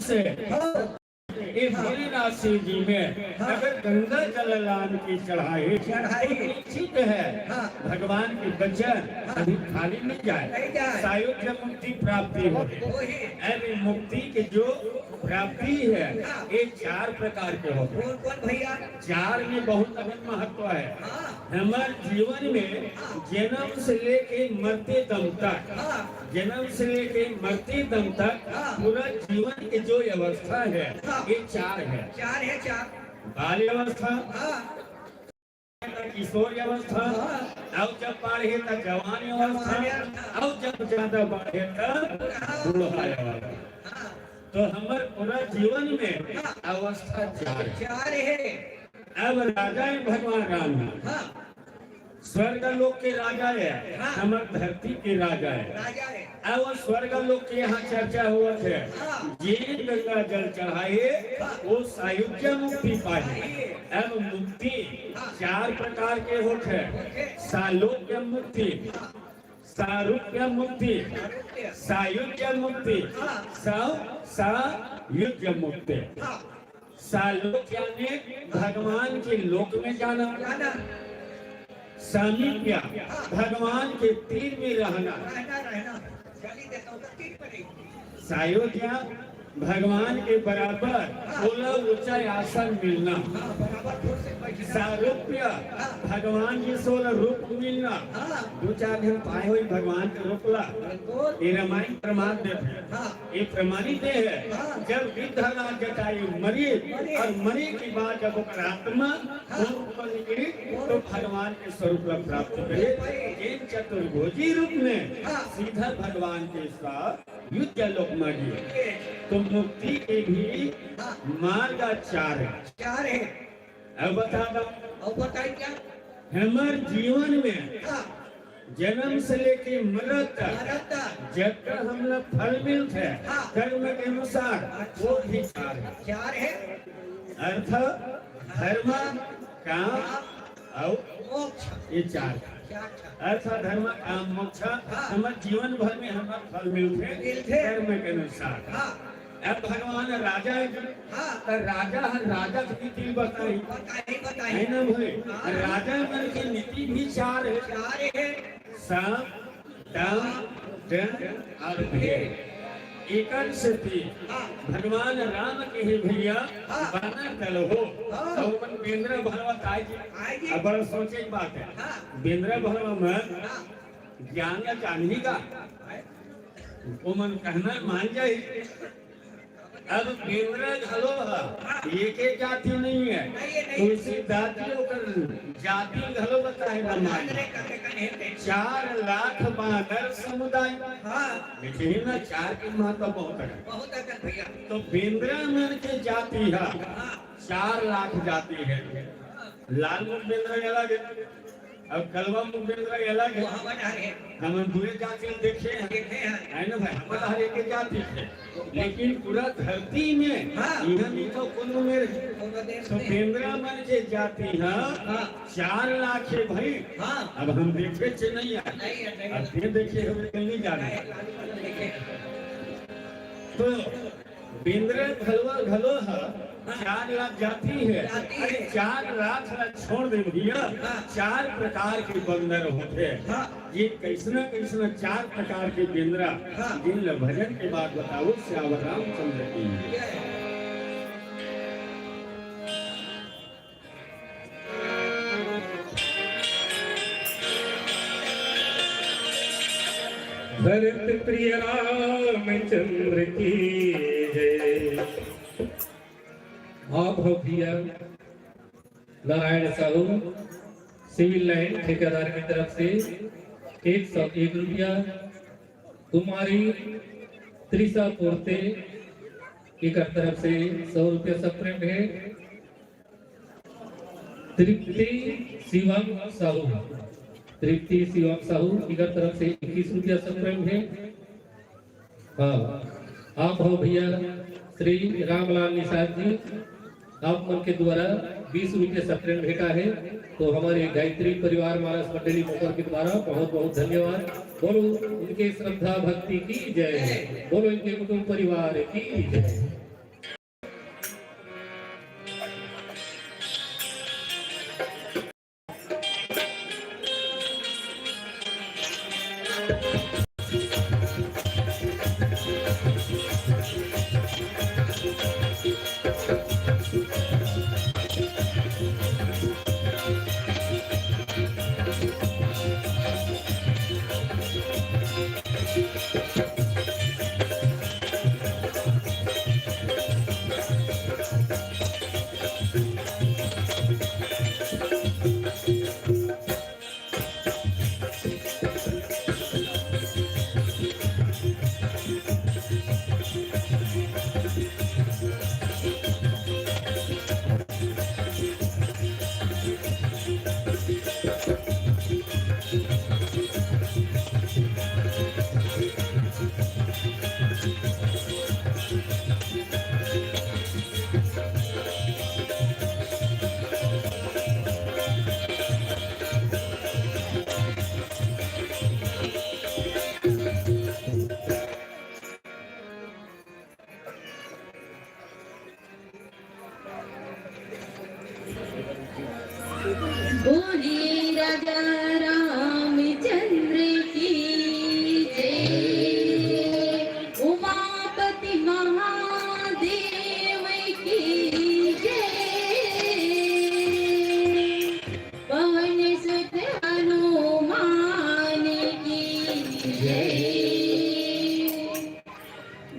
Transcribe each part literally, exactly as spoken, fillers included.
से हाँ। ये हाँ। मेरे राशि जी में हाँ। अगर गंगा जल लान की चढ़ाई चढ़ाई। निश्चित है। हाँ। भगवान के वचन हाँ। कभी खाली नहीं जाए। नहीं जाए। सायुज्य मुक्ति प्राप्ति हो। वही। ऐसी मुक्ति के जो प्राप्ति है हाँ। ये चार प्रकार के होते हैं। कौन कौन भैया? चार में बहुत अधिक महत्व है। हाँ। हमारे जीवन में हाँ। जन्म से लेके मरते दम तक हाँ। जन्म से लेके मरते दम तक हाँ। पूरा जीवन की जो अवस्था है हाँ। ये चार है। चार है चार। बाल अवस्था हाँ। किशोर अवस्था हाँ। और जब बाढ़े तो जवान अवस्था जवान अवस्था। और जब ज्यादा बाढ़े तो हाँ। बूढ़ा अवस्था। हाँ। तो हमारे पूरा जीवन में हाँ। अवस्था चार है। चार है। अब राजा है भगवान राम है। हाँ। स्वर्ग लोक के राजा है, हाँ। हमर धरती के राजा है। राजा है। अब वो स्वर्ग लोक के यहाँ चर्चा होवत है। हाँ। जे गंगा जल चढ़ाए, हाँ। वो सायुज्य मुक्ति पाए। पाए। अब मुक्ति हाँ। चार प्रकार के होत है। होत है। सालोक्य मुक्ति, हाँ। सारूप्य मुक्ति, सारूप्य। सायुज्य मुक्ति, हाँ। सा-, सायुज्य मुक्ति। हाँ। सालोक यानी भगवान के लोक में जाना। जाना। सामीप्य, हाँ। भगवान के तीर में रहना। रहना, रहना। चली देता हूँ, तीर पर ही। सायोज्य, भगवान के बराबर हाँ। ओला ऊंचा आसन मिलना। हाँ, बराबर जोर से बैठना। सारूप्य, हाँ। भगवान जी से ओला रूप मिलना। हाँ। दो चार दिन पाए हुई भगवान के रूप ला। बिल्कुल। ये रामायण प्रमाण देते हैं। हाँ। ये प्रमाणित है। हाँ। जब वृद्ध राज जटायु मरे मरे। और मरे के बाद जब ओकर आत्मा हाँ। वो ऊपर निकली तो भगवान के स्वरूप ला प्राप्त करे। भाई। जिन चतुर्भुजी रूप में हाँ। सीधा भगवान के साथ युज्य लोक में गए। तो मुक्ति के भी हाँ। मार्ग चार है। चार है। अब बता दो। अब बताइए क्या? हमारे जीवन में हाँ। जन्म से लेके मरत तक मरत तक। जब तक हमला फल मिलते हाँ। कर्म के अनुसार अच्छा। वो भी चार है। चार है। अर्थ, धर्म, काम और मोक्ष। ये चार। चार, चार। अर्थ, धर्म, काम, मोक्ष हाँ। हमारे जीवन भर में हमारे फल मिलते मिलते। कर्म के अनुसार। हाँ। अब भगवान राजा है, हाँ। तो राजा हर राजा के नीति बताई। बताई, बताई। है ना भाई? हाँ। राजा मन के नीति भी चार है। चार है। सम, दम, दंड और भेद। एकर सेती हाँ। भगवान राम के ही भैया हाँ। बानर दल हो। हाँ। और मन बेंदरा भलवा ताई जी। आई जी। अब बड़ा सोचे की बात है। हाँ। बेंदरा भलवा मन हाँ। ज्ञान ला जानही का? ओमन कहना मान जाही। अब बेंदरा घलो ह एके जाति नहीं है। नहीं है, नहीं। तुलसीदास जी ओकर जाति घलो बताए ना मान। चार लाख बानर समुदाय। हाँ। लेकिन ना चार के महत्व बहुत है। बहुत है भैया। तो बेंदरा मन के जाति है। हाँ। चार लाख जाति है। लाल मुख बेंदरा अलग है। अब कलवा मुख बेंदरा अलग है। वो हमर डहर है। हमन दूए जाति ल देखे हैं। देखे हैं। है ना भाई? हमर डहर एक जाति है। लेकिन पूरा धरती में हाँ। इहाँ नहीं तो कोनो मेर है। कोनो देश तो में। बेंदरा मन के जाति है, हाँ। चार लाख है भाई। हाँ। अब हम देखे चे नहीं आए। नहीं है, नहीं है। अब फिर देखे हुए नहीं जाने। नहीं, नहीं देखे। तो बेंदरा घलवा घलो ह हाँ। चार लाख जाति है। जाति है। अरे चार लाख ला छोड़ दे भैया, हाँ। चार प्रकार के बंदर होते हैं। हाँ। ये कैसना कैसना चार प्रकार के बेंदरा, हाँ। जिन ल भजन के बाद बताओ, सियावर रामचंद्र की। जय। भरत प्रिय रामचंद्र की जय। आप हो भैया नारायण साहू, सिविल लाइन ठेकेदार की तरफ से एक सौ एक रुपया, कुमारी त्रिशा पोर्ते की तरफ से सौ रुपया सप्रेम है। तृप्ति शिवम साहू, तृप्ति शिवम साहू इकर तरफ से इक्कीस रुपया सप्रेम है। हाँ, आप हो भैया श्री रामलाल निषाद जी, आप मन के द्वारा बीस रुपया सप्रेम भेंटा है। तो हमारे गायत्री परिवार मानस मंडली मोकर के द्वारा बहुत बहुत धन्यवाद। बोलो इनके श्रद्धा भक्ति की जय, बोलो इनके कुटुंब परिवार की जय। बोली राजा रामचंद्र की जय, उमापति महादेव की जय, पवन सुत हनुमान की जय।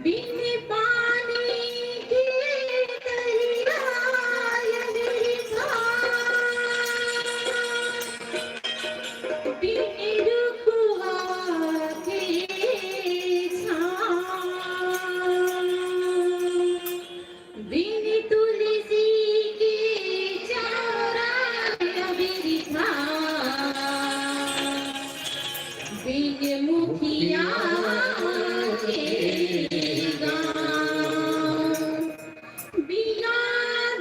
बिन पानी के तरिया बिरथा, बिन रुखवा के छाँव, बिन तुलसी के चौरा बिरथा, बिन मुखिया के गाँव, बिना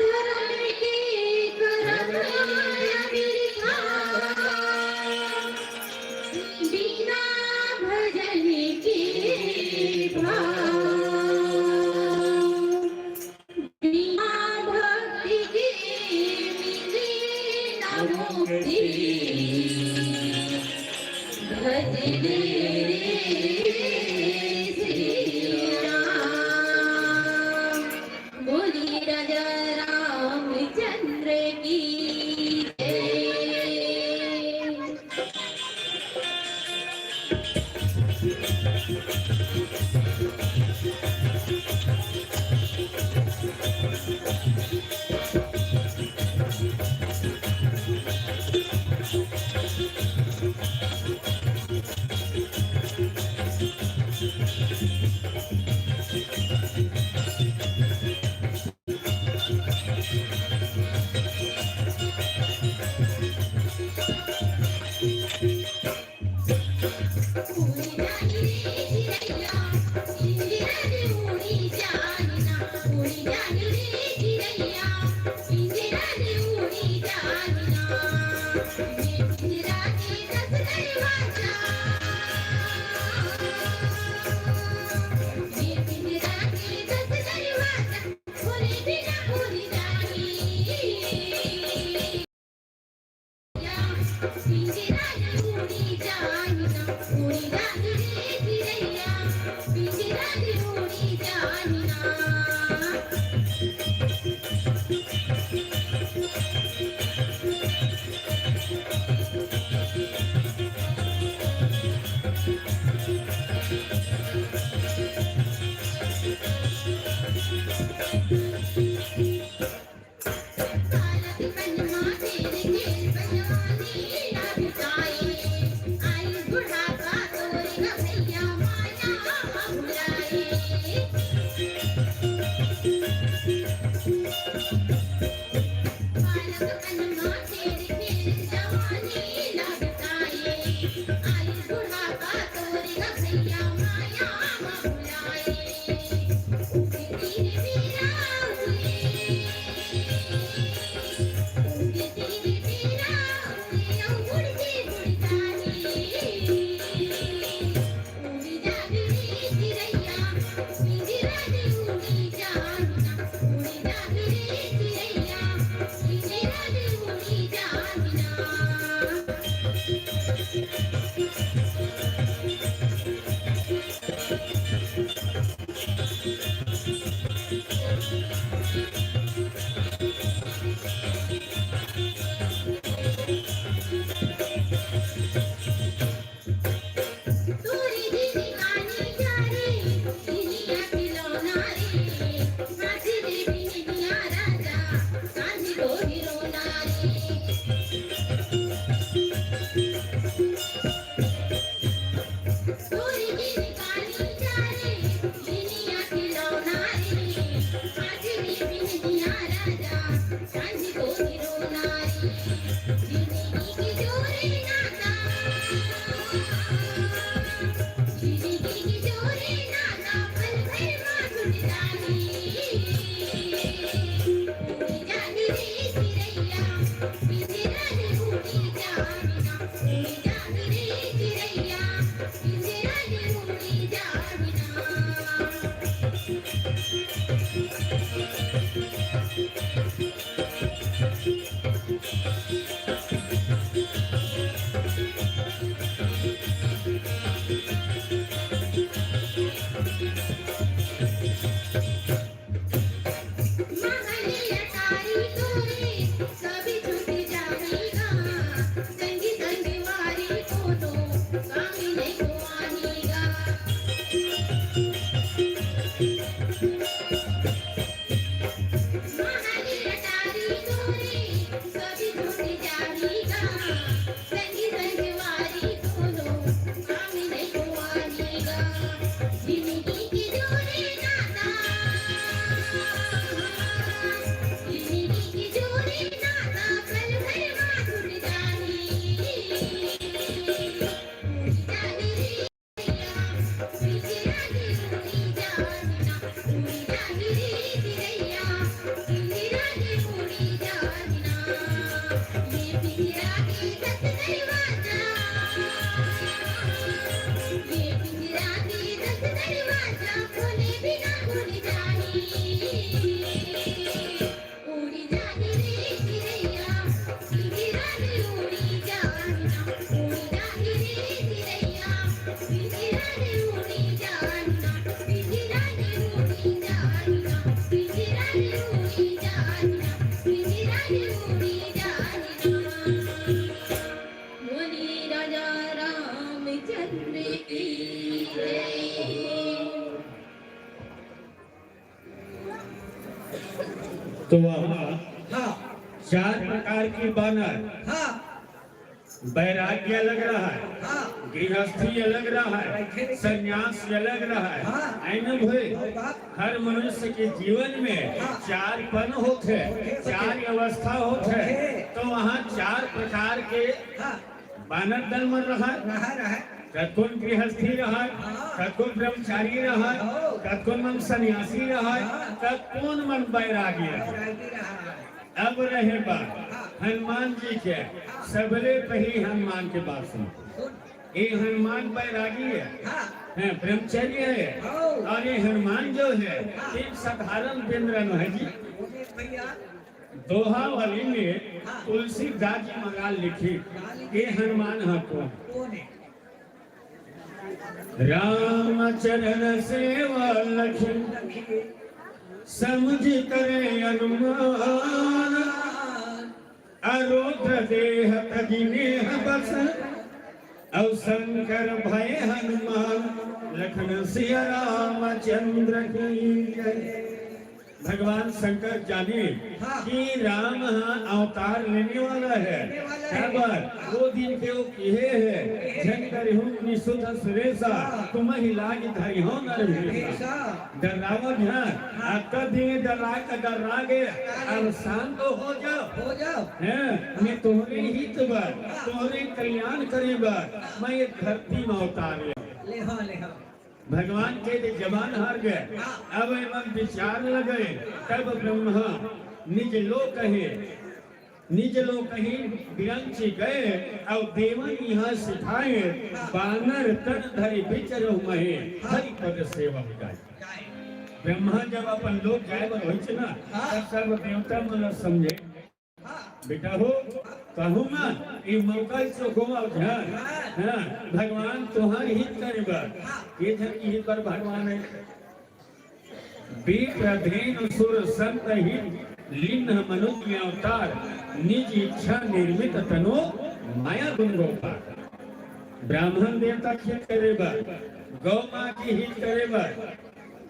धर्म के करम बिरथा, बिना भजन के भाव। बिना भक्ति के मिले न मुक्ति, भज ले रे श्री राम। बोली राजा रामचंद्र की जय। बोली राजा रामचंद्र की जय। तो वहाँ हाँ। चार प्रकार के बानर, हाँ। वैराग्य अलग रहय, हाँ। गृहस्थी अलग रहय, संन्यास अलग रहय। हाँ। ऐ न भई, हर मनुष्य के जीवन में हाँ। चार पन होथे, होथे, होथे। चार अवस्था होथे। होथे। तो वहाँ चार प्रकार के हाँ। बानर दल मन रहय। रहय, रहय। कतकोन गृहस्थी रहय, हाँ। कतकोन ब्रह्मचारी रहय, हाँ। कतकोन मन संन्यासी रहय, हाँ। कतकोन मन बैरागी रहय। बैरागी रहय। अब रहे बात हाँ। हनुमान जी के, हाँ। सबले पहिली हनुमान के बात सुन। सुन। ये हनुमान बैरागी है, हाँ। हैं, ब्रह्मचर्य है, हाँ। और ये हनुमान जो है, हाँ। एक साधारण बेंदरा नो है जी। बोले भैया, दोहा वाली में हाँ। तुलसीदास जी महाराज लिखे, हाँ, लिखे। ये हनुमान हा कोन? कोन है? राम चरण सेवा लखि, समुझ करे अनुमान। अ रुद्र देह तजि नेह बस, अउ शंकर भय हनुमान। लखन सिया रामचंद्र की जय। भगवान शंकर जाने हाँ। कि राम ह अवतार लेने वाला है। लेने वाला है। काबर? वो दिन के वो किहे है, "झन करिहूँ निसुध सुरेसा, हाँ। तुमहि लागि धरिहौं नर भेसा।" भेसा। डर्रावा झन, हाँ। अतका दिन डर्रा के डर्रा गे, अब शांत तो हो जाओ। हो जाओ। हैं? मैं तोहरे हित बर, हाँ। तोहरे कल्याण करे बर, मैं ये धरती में अवतार ले। ले हाँ, ले हाँ। भगवान के दे जबान हार गए। हाँ। अब एमन विचार लगे, तब ब्रह्मा निज लोक कहे, निज लोक कही विरंचि गए, अउ देवन इहाँ सिधाए, हाँ। बानर तन धरि बिचरहु महे, हाँ। हरि पद सेवा जाए। जाए। ब्रह्मा जब अपन लोक जाए बर होइस ना, हाँ। तब सर्व देवता मन समझे, हाँ। बेटा हो, कहूँ ना, ये मौका चोखो अवसर। हाँ। हाँ, भगवान तुम्हार हित करे बर। हाँ। ये झन के हित बर भगवान है। विप्र धेनु सुर संत हित, लीन्ह मनुज में अवतार, निज इच्छा निर्मित तनु, माया गुण गोपार। ब्राह्मण देवता के हित करे बर, गौ माँ के हित करे बर,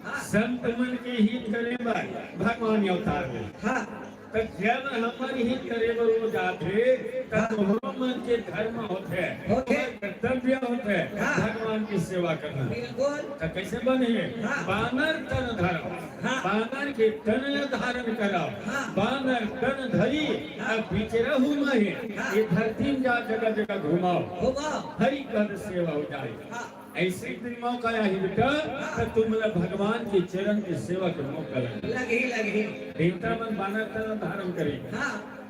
हाँ। संत मन के हित करे बर भगवान अवतार ले। हाँ। त जब हमर हित करे बर वो जाथे, त हाँ। तोहरो मन के धर्म होथे, होथे। ओकर कर्तव्य होथे, हाँ। भगवान की सेवा करना। बिल्कुल। त कैसे बनही? हाँ। बानर तन धरव, हाँ। बानर के तन ल धारण करव, हाँ। बानर तन धरी, हाँ। अब बिचरहु महे, हाँ। ये धरती में जा जगह जगह घुमाव। घुमाव। हरि पद सेवा हो जाए। हाँ। ऐसे दिन मौका आही बेटा, त तुमला भगवान के चरण के सेवा के मौका लगे। लगही, लगही। देवता मन बानर तन धारण करे। हाँ।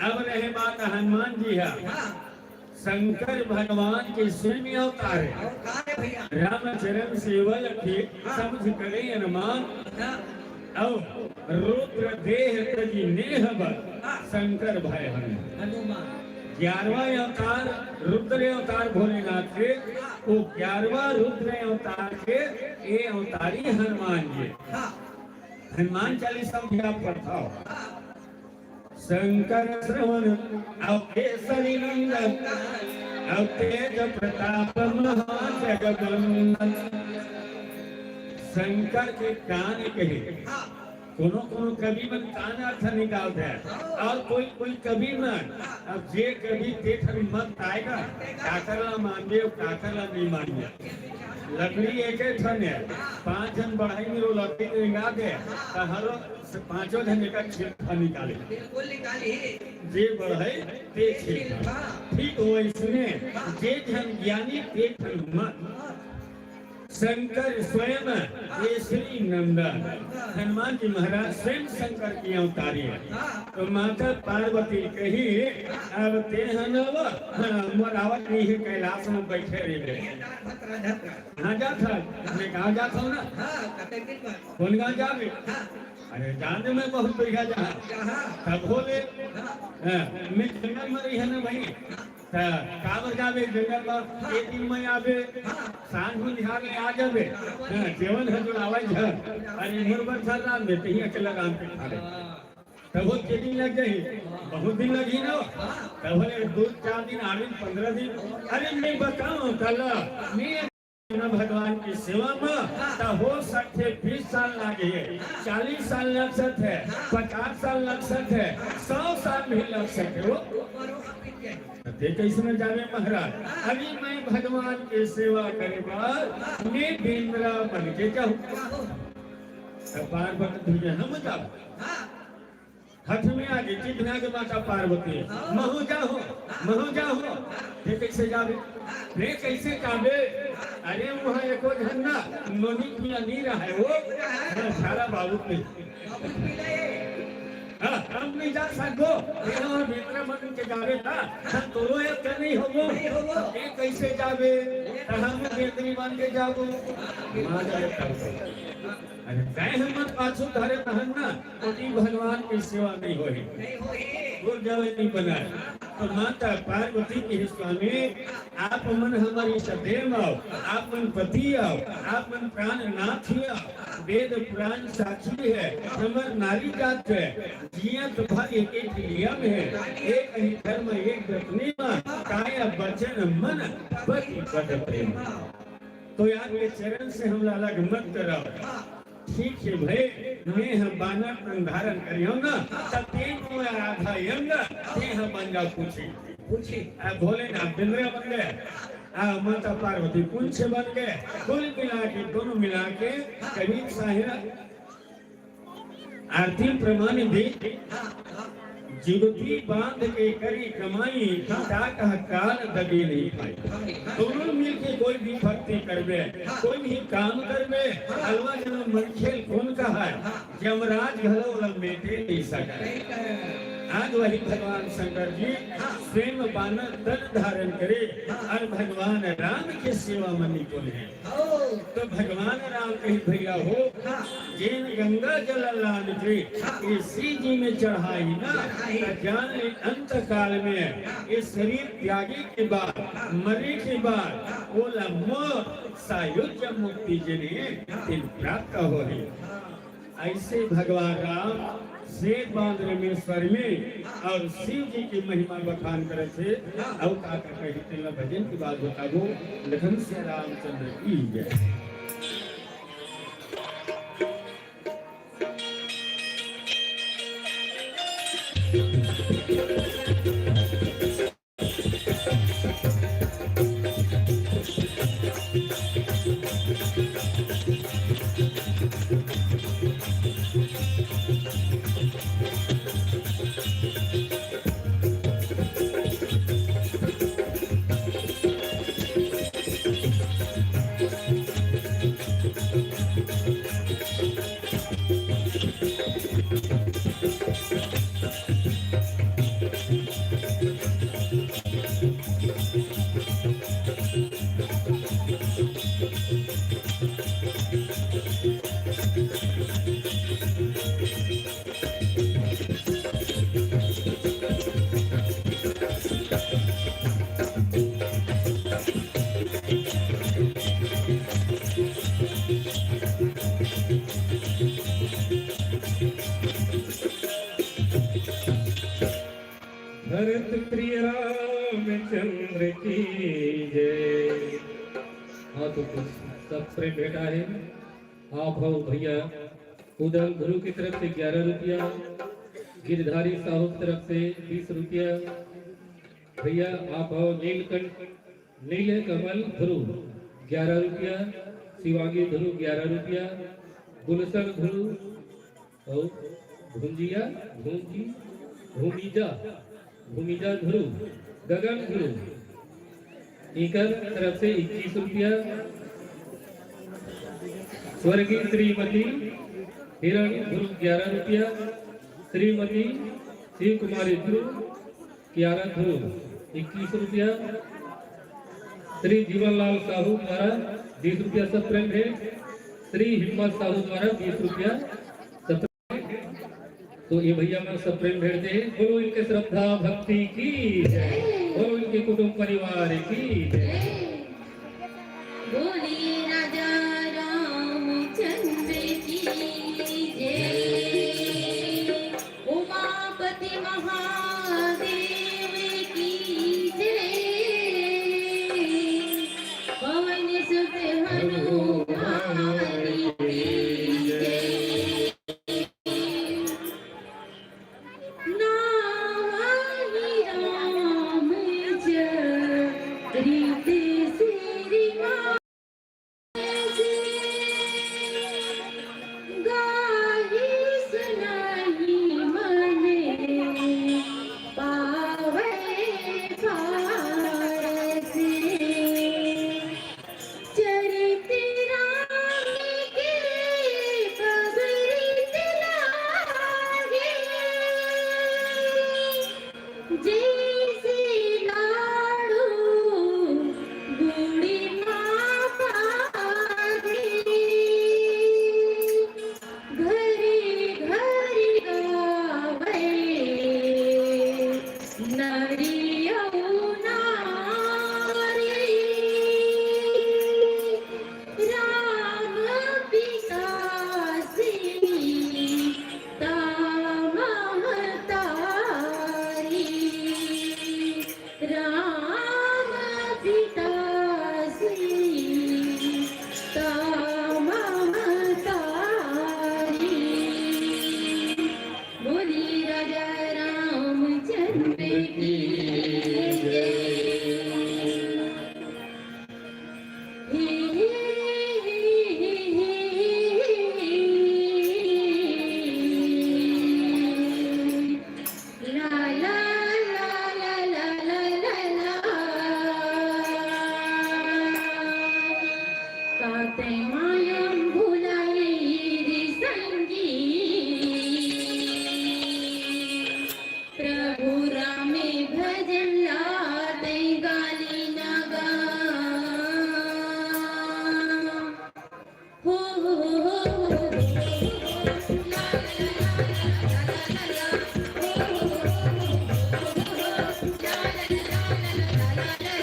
अब रहे बात हनुमान जी है। हाँ। शंकर भगवान के स्वयं अवतार है। अवतार है भैया। रामचरण सेवल के हाँ। समझ करे अनुमान। हाँ। अउ रुद्र देह तजि नेह बल, हाँ। शंकर भय हनुमान। हनुमान। ग्यारहवाँ अवतार रुद्र अवतार भोलेनाथ के, हाँ। वो ग्यारहवाँ रुद्र अवतार के ये अवतारी हनुमान जी। हाँ। हनुमान चालीसा भी आप पढ़ता हो। हाँ। शंकर श्रवण अउ केसरी नंदन, अउ तेज प्रताप महाजगवंदन। शंकर के कान कहे, हाँ। कोनो कोनो कवि मन कान अर्थ निकालथे, हाँ। अउ कोई कोई कवि मन, हाँ। अब जे कवि ते ठन मत आएगा, काकर ला मानबे अउ काकर ला नहीं मानबे। लकड़ी एक ठन है, पांच झन बढ़ई में वो लकड़ी रेंगा दे, त हर से पांचों झन एकर छिलफा निकाले। बिल्कुल निकाली। जे बढ़ई ते छिलफा। छिलफा। ठीक वैसने हाँ। जे झन ज्ञानी ते ठन मत। हाँ। शंकर स्वयं ये श्री नंदन, हनुमान जी महाराज स्वयं शंकर के अवतारी हे। तो माता पार्वती कही, अब ते हन अब, हाँ, मोर आवत नहीं हे, कैलाश में बैठे रहिबे। कहाँ जात हस? मैं कहाँ जात हँव ना? कौन गाँव जाबे? अरे जान दे, मैं बहुत बढ़िया जहाँ। तब बोले, हाँ, मैं जंगल में रही है ना भाई, त काबर जाबे जंगल में? एक दिन में आबे, सांझ में बिहार में आ जाबे। हाँ, जेवन है जो आवाज है। अरे मोर बर सर राम दे, कहीं अकेला राम के खा ले। तब वो के दिन लग जाही, बहुत दिन लगी ना। तब बोले दो चार दिन, आठ दिन, पन्द्रह दिन। अरे मैं बताऊँ कल, मैं ना भगवान के सेवा में, त हो सकथे बीस साल लागे, चालीस साल लग सकथे, पचास साल लग सकथे, सौ साल भी लग सकथे। वो ते कैसे में जाबे महाराज? अभी मैं भगवान के सेवा करे बर मैं बेंदरा बन के जाहूँ। त पार्वती भैया हम जाबो। हाथ में आगे चिन्हा के माता पार्वती, महू जाहूँ, महू जाहूँ। ते कैसे जाबे? ते कैसे जाबे? अरे वहाँ एको झन ना नोनी पिया नहीं रहा है वो, हाँ, सारा बाबू पे। हाँ, हम नहीं जा सकबो। ये हमारे मित्र मन के जाबे ना, हम तोरो एक नहीं होबो। ते कैसे जाबे? त हम बेंदरी बन के जाबो। माँ जाए करते। अरे तैं हमर पाछू धरे रहन ना, तो ई भगवान के सेवा नहीं होही। नहीं होही। गुरु जवे नहीं बनाए। तो माता पार्वती के स्वामी, आप मन हमारी सदैव आओ, आप मन पति आओ, आप मन प्राणनाथ ही आओ। वेद पुराण साक्षी है, हमर नारी जात है, जियत भर एक एक नियम है, एक ही धर्म एक व्रत नियम, काया वचन मन पति पद प्रेम। तो यार के चरण से हमला अलग मत कराओ। ठीक हे भई, मैं ह बानर तन धारण करिहौं ना, त तें मोला आधा अंग, तें ह बन जा पूछी। पूछी। अब भोलेनाथ बेंदरा बन गए, आ माता पार्वती पूंछ बन गए, कुल मिला के, दोनों मिला के करीब साहिरा आरती प्रमाण भी जुगती बांध के करी कमाई, ता कह काल दबे नहीं पाई। दोनों मिलके कोई भी भक्ति करबे, कोई भी काम करबे, अलवा जनम मनखेल कौन कहा है? यमराज घलो ओला मेटे नहीं सका। आज वही भगवान शंकर जी स्वयं बानर तन धारण करे और भगवान राम के सेवा में निपुण है। तो भगवान राम कही भैया हो, जेन गंगा जल लान के ये शिव जी में चढ़ाई ना, त जान ले अंत काल में ये शरीर त्यागे के बाद, मरे के बाद, ओला मोर सायुज्य मुक्ति जेने तेन प्राप्त होही। ऐसे भगवान राम श्वेत बांध रमेश्वर में और शिव जी की महिमा बखान करे थे। और का का कही तेला भजन के बाद बताबो। लखन से रामचंद्र की जय। भरत प्रिय रामचंद्र की जय। हाँ, तो कुछ सब प्रेम भेंटा है। आप हो भैया उदल गुरु की तरफ से ग्यारह रुपया, गिरधारी साहू की तरफ से बीस रुपया, भैया आप हो नीलकंठ, नील कमल ध्रुव ग्यारह रुपया, शिवांगी ध्रुव ग्यारह रुपया, गुलशन ध्रुव और भुंजिया, भूंजी, भूमिजा, भूमिजा ध्रुव, गगन ध्रुव, इनकर तरफ से इक्कीस रुपया, स्वर्गीय श्रीमती हिरण ध्रुव ग्यारह रुपया, श्रीमती शिव कुमारी ध्रुव ग्यारह ध्रुव इक्कीस रुपया, श्री जीवनलाल साहू द्वारा बीस रुपया सप्रेम भेंट, श्री हिम्मत साहू द्वारा बीस रुपया सप्रेम। तो ये भैया मन सप्रेम भेंट दे हे। बोलो इनके श्रद्धा भक्ति की जय, बोलो इनके कुटुंब परिवार की जय। बोलिए राजा रामचंद्र की जय, उमापति महादेव की जय, पवन सुत हनुमान की जय। नावहि राम चरित श्री गाहि सुनाहि मन पावै पारस। चरित राम के अमृत लागे। जैसे लाडू गुड़ी माँ पागे, घरी घरी गावे नरी अउ नारी। राम पिता सीता महतारी। राम पिता सीता महतारी। बोली राजा रामचंद्र की जय। काते मायम भुलाई री संगी। प्रभु रामे भजन ला तै गाली ना गा। हो, हो, हो, हो, हो, हो, हो, हो, हो, ला, ला, ला, ला, ला, ला, ला, ला, ला, ला।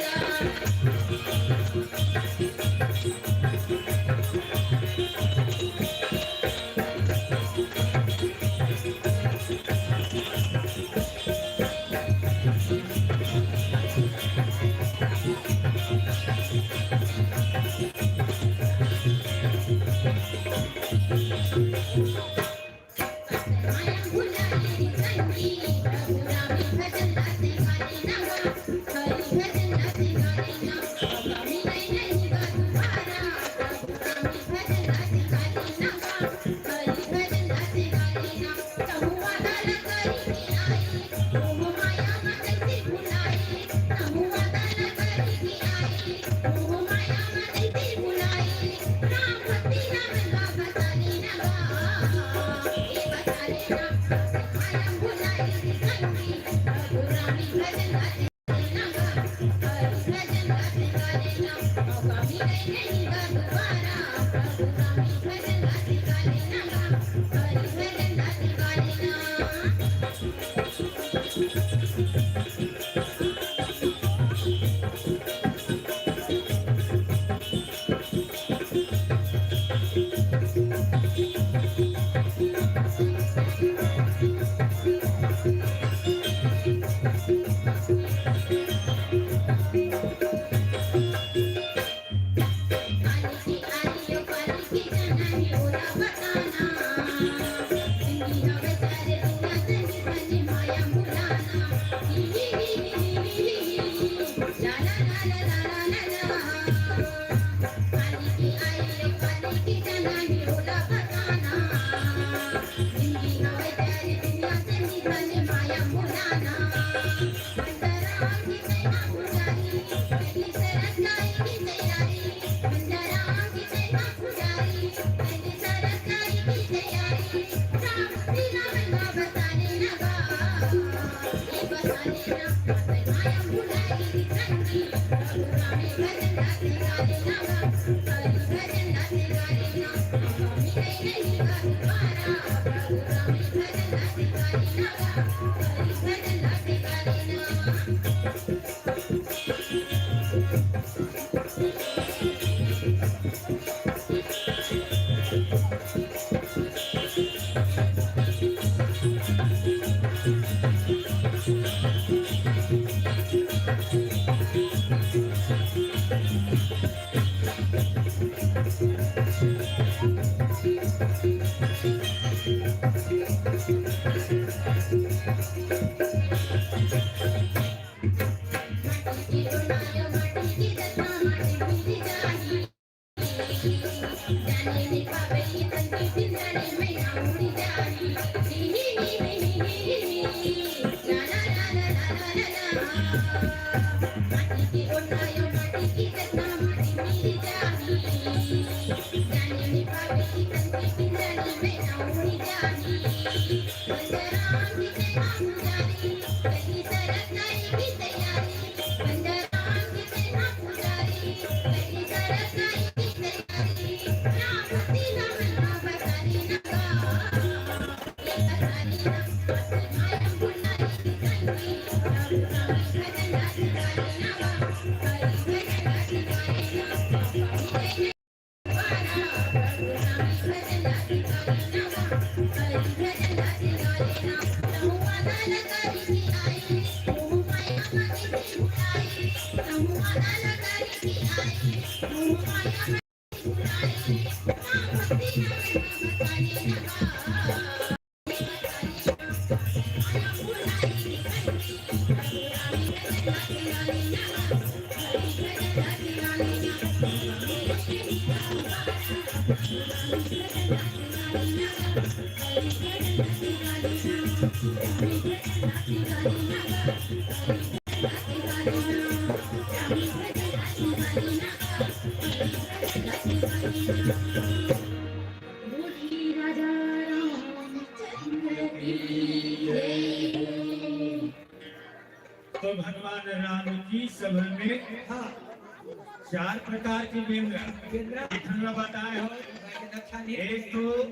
तो भगवान राम की सभा में हाँ। चार प्रकार के बेंदरा बेंदरा। एक ठन ला बताए हो, एक तो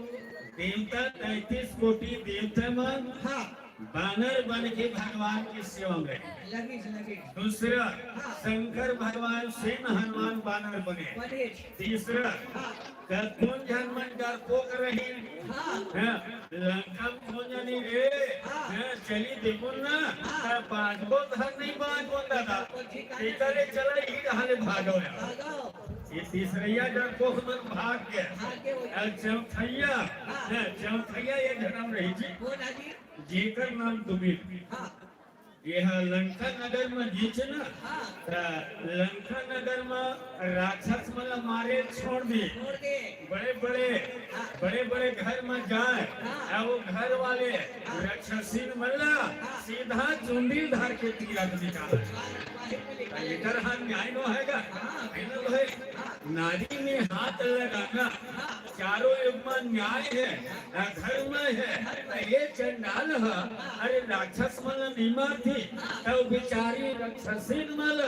देवता, तैंतीस कोटि देवता मन हाँ। बानर बन के भगवान के सेवा में। लगिस, लगिस। दूसरा, हाँ। शंकर भगवान सेन हनुमान बानर बने। बने। तीसरा, हाँ। कतकोन झन मन डरपोक रहिन। हाँ। हाँ, लंका में कोन जनी रे, हाँ। हाँ, चली देबो ना, हाँ। त बांचबो धन नहीं बांचबो दादा। तो ठीक है। एकर ले चला, ई कहाँ ले भागो यार। भागो। ये तीसरैया डरपोक मन भाग गे। भाग गे वो। अउ चौथैया, हाँ। हाँ, चौथैया एक झन रही जी। वो ना जी। जेकर नाम दुमिल। हाँ। ये ह लंका नगर म गीच ना, हाँ। त लंका नगर म राक्षस मन ला मारे छोड़ दे। छोड़ दे। बड़े-बड़े, हाँ। बड़े-बड़े घर म जाए, हाँ। अउ वो घर वाले हाँ। राक्षसीन मन ला हाँ। सीधा चुंदी धर के तीरथ निकाल। वाह, वाह, वाह। एकर ह न्याय नो हे गा? हाँ। हे ना भाई? हाँ। नारी में हाथ लगाना हाँ। चारों युग म न्याय हे, अ, धर्म हे, त ये चंडाल ह, अरे राक्षस मन ल नइ मारती, त वो बिचारी राक्षसीन मन ल,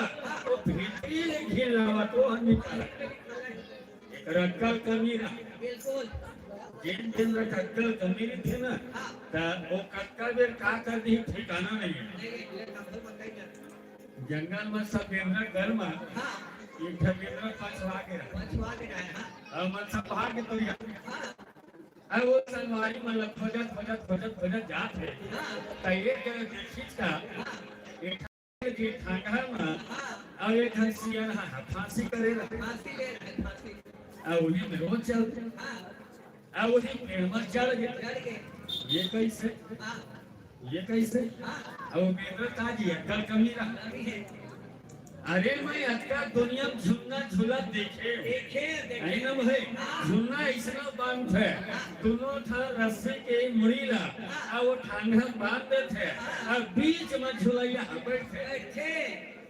वो भीतरी ले घिन लावत, वो ह निकल। एकर अक्कल कमी रहा। बिल्कुल। जेन दिन तक अक्कल कमी रहिथे ना, त वो कतका बेर का कर दिही ठिकाना नहीं हे। जंगल म सब बेंदरा घर म हाँ। एक ठन बेंदरा पछवा गे रहे। पछवा गे रहे, हाँ। अउ मन सब भाग गे तो यहाँ। हाँ। अउ वो संगवारी मन ल खोजत, खोजत, खोजत, खोजत जात हे। हाँ। त एक जगह देखिस का, हाँ। एक ठन जी ठंडा म, हाँ। अउ एक ठन सियान ह फांसी करे रहे। फांसी ले रहे, फांसी। अउ उही में रोज चलथे। हाँ। अउ उही पेड़ म चढ़ गे। चढ़ गे। ये कइसे? हाँ। ये कइसे? हाँ। अउ बेंदरा का जी अक्कल कमी रहा। कमी हे। अरे मैं अतका दुनिया म झुलना झूला देखे। देखे, देखे। हे ना भाई? हाँ। झुलना अइसना बांधथे। हाँ। दूनों ठन रस्सी के मुड़ी ला। हाँ। अउ वो ठंडा बांध देथे। हाँ। अउ बीच म झुलइया ह बइठथे। बइठथे।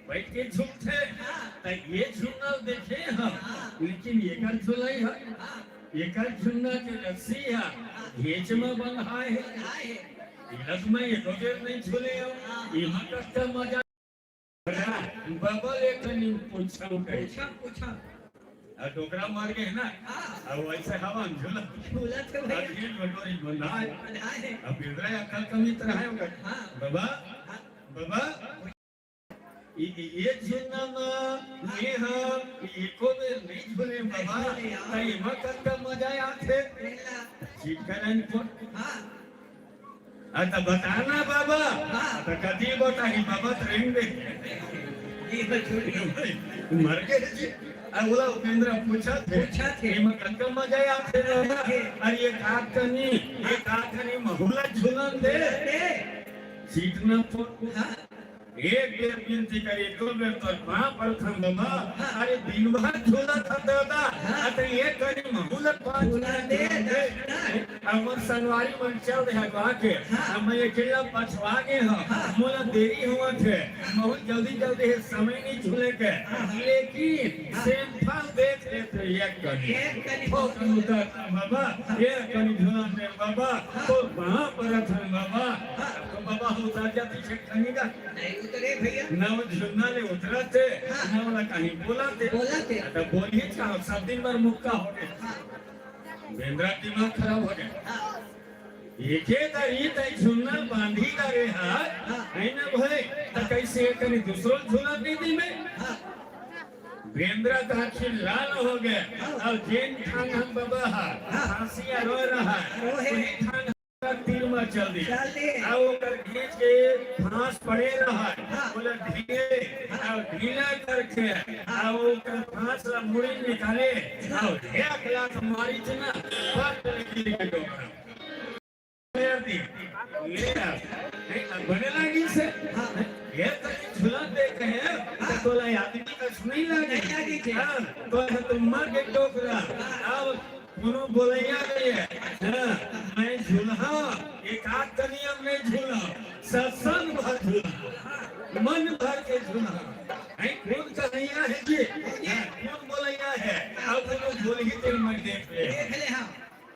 बइठ के झूलथे। हाँ। त ये झुलना देखे हन, हाँ। लेकिन एकर झुलई ह, हाँ। एकर झुलना के रस्सी ह, हाँ। घेंच म बंधाय हे। बंधाय हे। इलक में एको बेर नइ झूले हंव। हाँ। एमा कतका मजा। बबा ले कनी पूछंव कहे। पूछंव, पूछंव। अउ डोकरा मर गे ना, हाँ। अउ वइसे हवा म झूलत। झूलत हे भइया। अउ ये डोकरी बंधाय। बंधाय हे। अउ बेंदरा अक्कल कमी त रहय ओकर। हाँ। बबा, हाँ। बबा, इ, इ, ये झुलना म, ये ह, एको बेर नइ झूले बबा, त एमा कतका मजा आथे। Chicken and pot. हाँ। अ, त बता ना बबा। हाँ। त कति बताही बबा त रेंग दे। ये तो छोड़ दे। मर गे जी। अउ ओला उपेंद्र पूछत हे, पूछत हे। एमा कतका मजा आथे दादा? हे। अरे एक आध कनी, एक आध कनी महू ला झूलन दे। दे। सीट न पो-, हाँ। एक बेर बिनती करे, दो बेर तोर पाँव परथन बाबा। हाँ। अरे दिन भर झूलत हस दादा। हाँ। अरे एक कनी महू ला पाँच झूलन दे, दे। दस मिनट। हमर संगवारी मन चल दे हटवा के, हाँ। अब मैं अकेला पछवा गे हंव, हाँ। मोला देरी होवत हे, बहुत जल्दी जल्दी हे, समय नहीं झूले के, हाँ। लेकिन हाँ। सैंपल देख ले तो एक कनी। एक कनी। थोक उतर बाबा, हाँ। एक कनी झूलन दे बाबा, हाँ। तो वहाँ पर था बाबा, हाँ। तो बाबा उतर जाती छे कनी का। नहीं उतरे भैया। ना वो झूलना ले उतरत हे, हाँ। ना वाला कहीं बोलत हे। बोलत हे। तो बोलिए क्या, सब दिन भर मुक्का हो गया। हाँ। बेंदरा दिमाग खराब हो गया। हाँ। एके दरी तैं झुन्ना बांधी डरे हस, हाँ। है ना भाई? त कैसे करी दूसरो झुन्ना दे दी मैं? हाँ। बेंदरा त आखिर लाल हो गए। हाँ। अउ जेन ठान हम बबा हा, हाँ। फांसी आ रो रहा है, रो है। वही ठान तीर में चल दी। चल दी। अउ ओकर खींच के फांस पड़े रहा है। हाँ। बोला ढीले, हाँ। अउ ढीला करके, हाँ। अउ ओकर फांस ला मुड़ी निकाले, हाँ। अउ एक लात मारी थी ना, फट लगी के डोकरा। ले आ दी। ले आ। नहीं, अब बने लागी से। हाँ। ये तो झुलन दे कहे, हाँ। तो तोला आदमी का सुनाई लागी। नहीं लागी थी। हाँ, तो है तो मर के डोकरा। अब कोनो बोलैया नहीं है। हाँ, मैं झुलहा, एक आध कनी अब नहीं झुला। सत्संग भर झुला। मन भर के झुला। है, कौन कन्हैया है जी? हाँ, कौन बोलैया है? अब कोनो बोलही तेल मैं देख ले। देख ले, हाँ।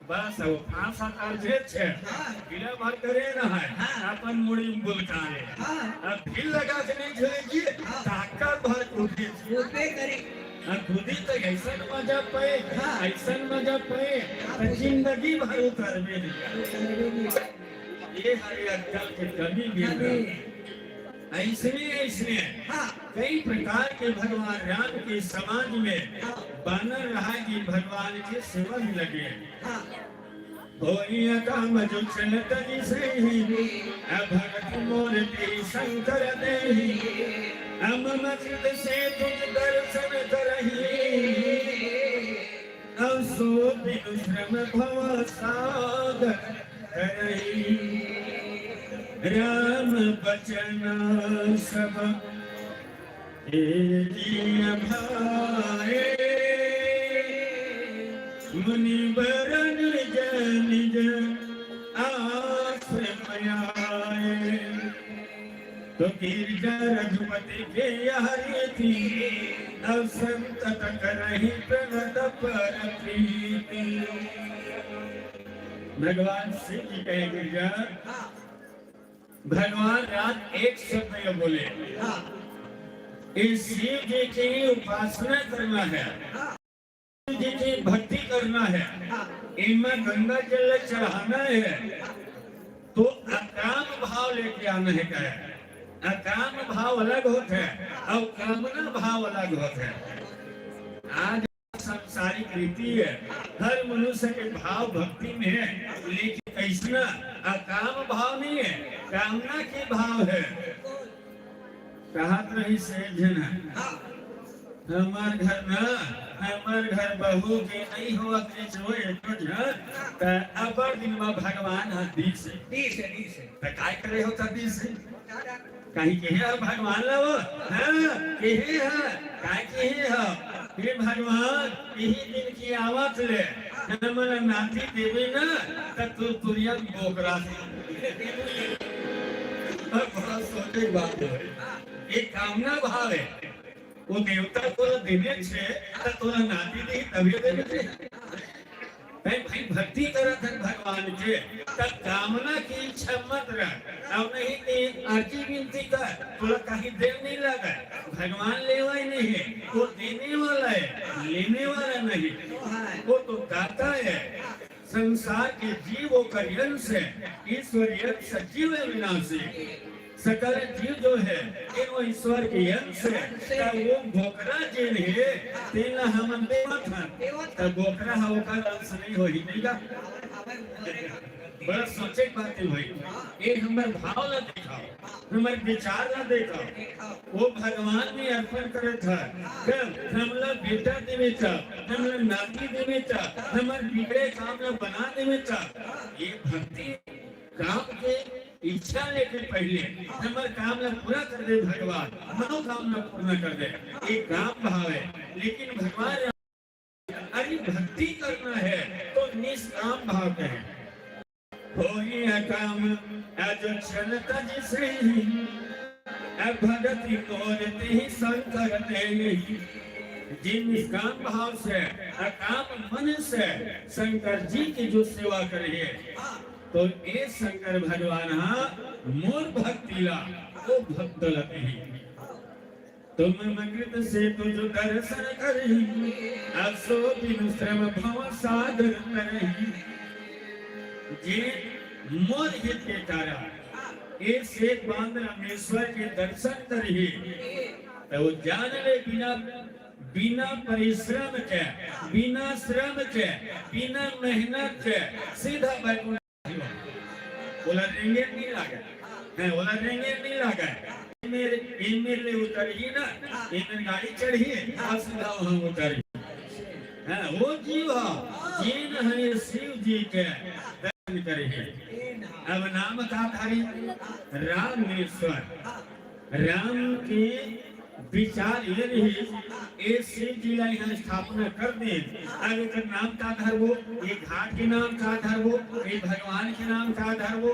बस, वो फांसा काट दे छे। हाँ। गिला भर करे ना है, हाँ। अपन मुड़ी में बुलकाए। हाँ। अब ढील लगा के नहीं झुलेगी, हाँ। ताकत भर कूदे छे। कूदबे करे। अब कूदी तो ऐसन मजा पाए, हाँ। ऐसन मजा पाए, हाँ, तो कूदी। जिंदगी भर उतरबे नहीं। उतरबे नहीं। ये हमारे अक्कल के कमी भी कमी। है। ऐसने, ऐसने हाँ। कई प्रकार के भगवान राम के समाज में हाँ। बानर रहा कि भगवान के सेवा में लगे। हाँ। होई अकाम जो चलत जिसहि, अभगत मोर तेहि शंकर देहि। अमम कृत से तुझ दर्शन करहि, अउ सो बिनु श्रम भव सागर तरहि। राम बचन सब ए जिय भाए, मुनि बर निज निज आश्रम आए। तो गिरजा रघुपति के यह रीति, अउ संत तक रही प्रणत पर प्रीति। भगवान शिव जी कहे गिरजा, भगवान राम एक शब्द ये बोले, हाँ। इस शिव जी की उपासना करना है, हाँ। शिव जी की भक्ति करना है, हाँ। इनमें गंगा जल चढ़ाना है, तो अकाम भाव लेके आना है। क्या है? अकाम भाव अलग होता है और कामना भाव अलग होता है। आज सांसारिक रीति है, हर मनुष्य के भाव भक्ति में है, लेकिन ऐसना अकाम भाव नहीं है, कामना के भाव है। कहत रही से झन, हमार घर ना, हमार घर बहू के नहीं होवत रिहिस वो एको झन, त अब्बड़ दिन म भगवान ह दिस। दिस, दिस। त काय करे हो त दिस? कहीं कहे ह भगवान ला वो? हाँ, कहे ह। काय कहे ह? हे भगवान, यही दिन की आवत ले, हमन ला नाती देबे ना, त तू तुरिया बोकरा। अब बड़ा सोचे के बात है। ये कामना भाव है। वो देवता तोला देने छे, त तोला नाती नहीं, तभी देने छे। भाई, भाई, भक्ति करत हन भगवान के, तब कामना की इच्छा मत रख। अब नहीं ते अर्जी विनती कर, तोला कहीं देर नहीं लगे। भगवान लेवा ही नहीं है, वो देने वाला है, लेने वाला नहीं। वो तो दाता है। संसार के जीव ओकर अंश है, ईश्वर अंश जीव अविनाशी। सकल जीव जो है, ये वो ईश्वर के अंश है। त वो बोकरा जेन है, तेला हमन देवत हन। त बोकरा ह ओकर अंश नहीं होही, नहीं गा? बड़ा सोचे के बात हे भाई। ये हमर भाव ला देखव, हमर विचार ला देखव। वो भगवान में अर्पण करत हन, कब हमला बेटा देवे त, हमला नाती देवे त, हमर बिगड़े काम ला बना देवे त, ये भक्ति काम के इच्छा लेके पहले हमर काम ला पूरा कर दे भगवान, मनोकामना पूर्ण कर दे, ये काम भाव हे। लेकिन भगवान अरे भक्ति करना है तो निष्काम भाव करें। होई अकाम अजो छल तज सही, अब भगति मोर तेहि शंकर देहि। जिन निष्काम भाव से, अकाम मन से शंकर जी की जो सेवा करिए, तो ये शंकर भगवान हा मोर भक्ति ला, वो भक्त ला देहि। तुम मकृत से तुझ दर्शन करही, असो बिनु श्रम भव सागर तरही। जे मोर हित के कारण एक से एक बांध रामेश्वर के दर्शन करही, तो वो जान ले बिना, बिना परिश्रम के, बिना श्रम के, बिना मेहनत के सीधा बैकुंठ ओला रेंगे नहीं लागे। हैं, ओला रेंगे नहीं लागे। एमेर, एमेर ले उतरही ना, एमेर गाड़ी चढ़ही, अउ सीधा वहाँ उतरही। हैं, वो जीव ह, जेन ह ये शिव जी के दर्शन करही। अब नाम का धारी? रामेश्वर। राम के विचार ये रहिस, ए शिव जी ला इहाँ स्थापना कर देन, अब एकर नाम का धरबो, ए घाट के नाम का धरबो, ए भगवान के नाम का धरबो।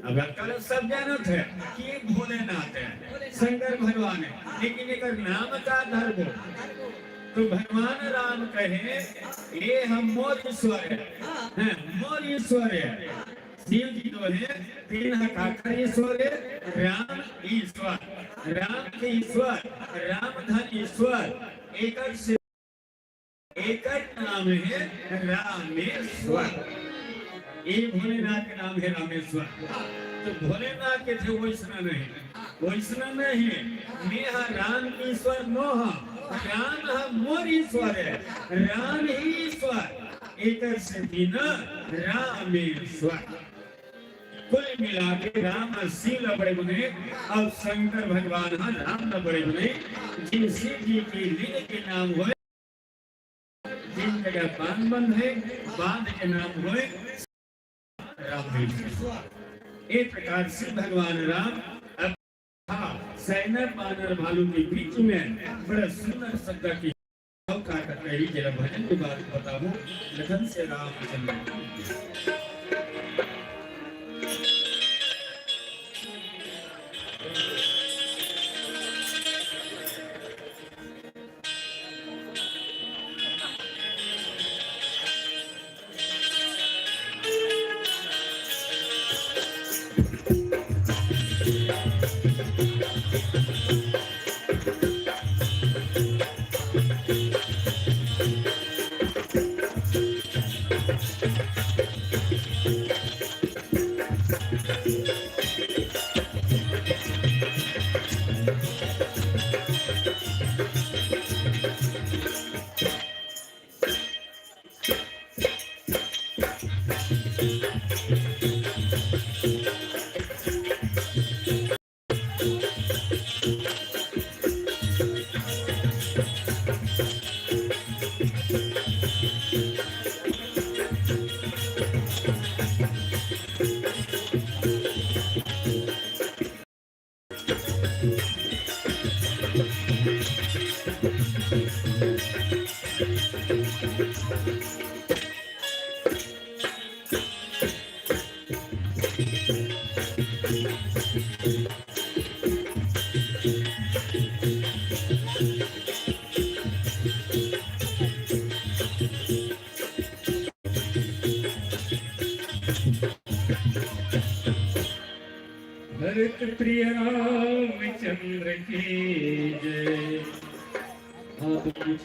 अब आजकल सब जानत हे कि ए भोलेनाथ हे, शंकर भगवान हे, लेकिन एकर नाम का धरबो? तो भगवान राम कहे, ए ह मोर ईश्वर हे, हैं, मोर ईश्वर हे। शिव जी जो हे, तेन ह काकर ईश्वर हे? राम ईश्वर। राम के ईश्वर, राम धन ईश्वर, एकर से, एकर नाम हे रामेश्वर। ए भोलेनाथ के नाम हे रामेश्वर। तो भोलेनाथ के थे वैसना नहीं, वैसना नहीं। मैं ह राम के ईश्वर नो ह, राम ह मोर ईश्वर हे, राम ही ईश्वर। एकर सेती न रामेश्वर। कुल मिला के राम ह शिव ल बड़े बने अउ शंकर भगवान ह राम ल बड़े बने। जिन शिव जी के लिंग के नाम होय, जिन जगह बांध बंधे, बांध के नाम होय रामेश्वर। एक प्रकार से भगवान राम हाँ, सैना बानर भालू के बीच में बड़ा सुंदर शब्द की अउ का कही, जरा भजन के बाद बताबो। लखन से रामचंद्र। भरत प्रिय रामचंद्र की जय। आप कुछ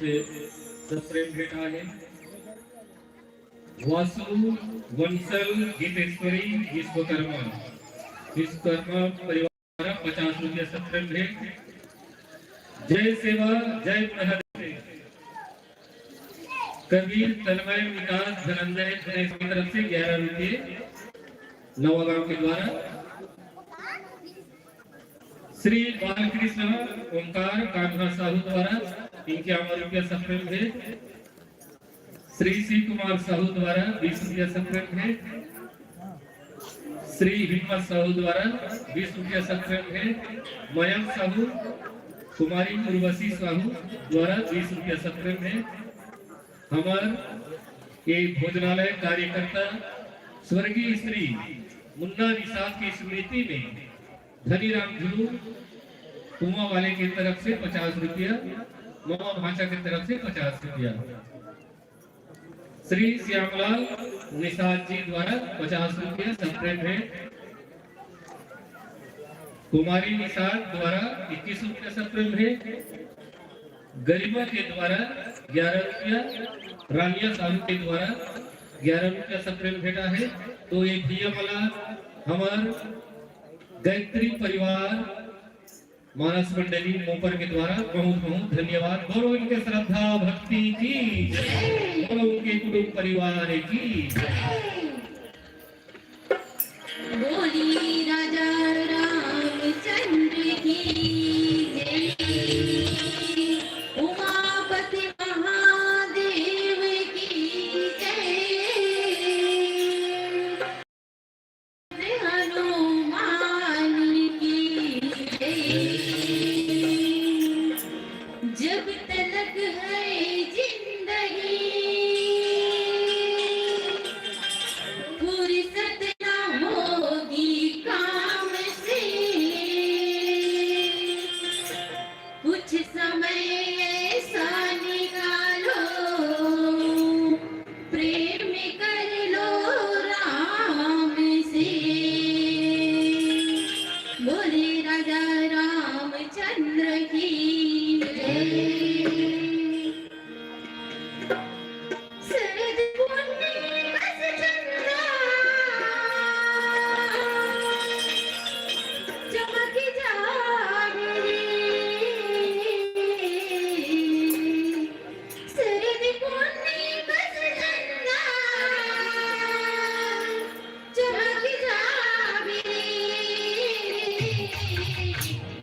सप्रेम भेंट आहे। वासु वंशल हितेश्वरी विश्वकर्मा, विश्वकर्मा परिवार पचास रुपया सप्रेम भेंट। जय सेवा, जय बुढ़ा। कबीर, तन्मय, विकास, धनंजय, गणेश की तरफ से ग्यारह रुपये। नवागांव के द्वारा। श्री बालकृष्ण ओंकार कान्हा साहू द्वारा इक्यावन रुपया सप्रेम भेंट। श्री शिव कुमार साहू द्वारा बीस रुपया सप्रेम भेंट। श्री हिम्मत साहू द्वारा बीस रुपया सप्रेम भेंट। मयंक साहू, कुमारी उर्वशी साहू द्वारा बीस रुपया सप्रेम भेंट। हमर ये भोजनालय कार्यकर्ता स्वर्गीय श्री मुन्ना निषाद की स्मृति में धनीराम झुलू कुआं वाले की तरफ से पचास रुपया, मामा भांचा की तरफ से पचास रुपया। श्री श्यामलाल निषाद जी द्वारा पचास रुपया सप्रेम भेंट। कुमारी निषाद द्वारा इक्कीस रुपया सप्रेम भेंट। गरिमा के द्वारा ग्यारह रुपया, रानिया साहू के द्वारा ग्यारह रुपया सप्रेम भेंट हे। तो ये भैया वाला हमर गायत्री परिवार मानस मंडली मोपर के द्वारा बहुत बहुत धन्यवाद। बोलो इनके श्रद्धा भक्ति की, बोलो उनके कुटुंब परिवार की। बोली राजा रामचंद्र की जय, उमापति महादेव की जय। हनुमान की जय। जब तलक है जिंदगी, फुर्सत ना होगी काम से। कुछ समय ऐसा निकालो, प्रेम कर लो राम से। बोले राजा रामचंद्र की जय। शरद पुन्नी बस चंदा चमक जावे रे। शरद पुन्नी बस चंदा चमक जावे रे।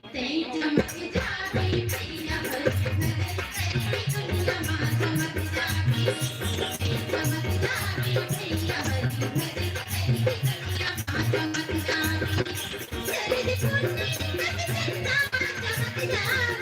तैं चमक जाबे भैया, हर घर घर की दुनिया मा चमक जाबे। तैं चमक जाबे भैया, हर घर घर की दुनिया मा चमक जाबे। शरद पुन्नी तक चंदा चमक जाबे।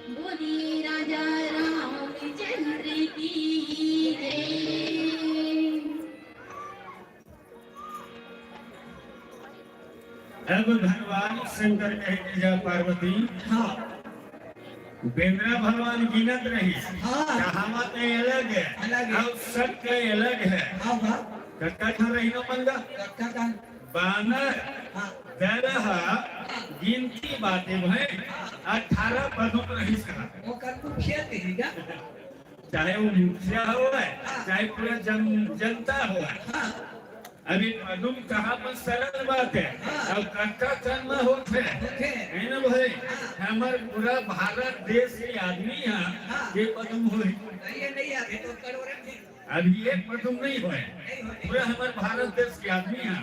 बोलिए राजा रामचंद्र की जय। अब भगवान शंकर कहे के जा पार्वती, हाँ। बेंदरा भगवान गिनत रही, हाँ। कहावत अलग है, अलग है। और सत्य अलग है। हाँ, हाँ। कक्का खा रही नो मंगा? कक्का का? बानर, हाँ। दलहा, हाँ। गिनती बाते भय, हाँ। अठारह पदों रहिस कहा। ओकर मुखिया कही ना? चाहे वो मुखिया होवय, हाँ। चाहे पूरा जन-, जनता होवय। हाँ। अभी पदुम कहा में सरल बात है। हाँ। अब कक्का कर्म होत है। होत है। है ना भाई? हाँ। हमर पूरा भारत देश के आदमी है, हाँ। ये पदुम होई। नहीं, ये नहीं आते तो करोड़ों में। अब ये पदुम नहीं होय। नहीं होय। पूरा हमर भारत देश के आदमी है।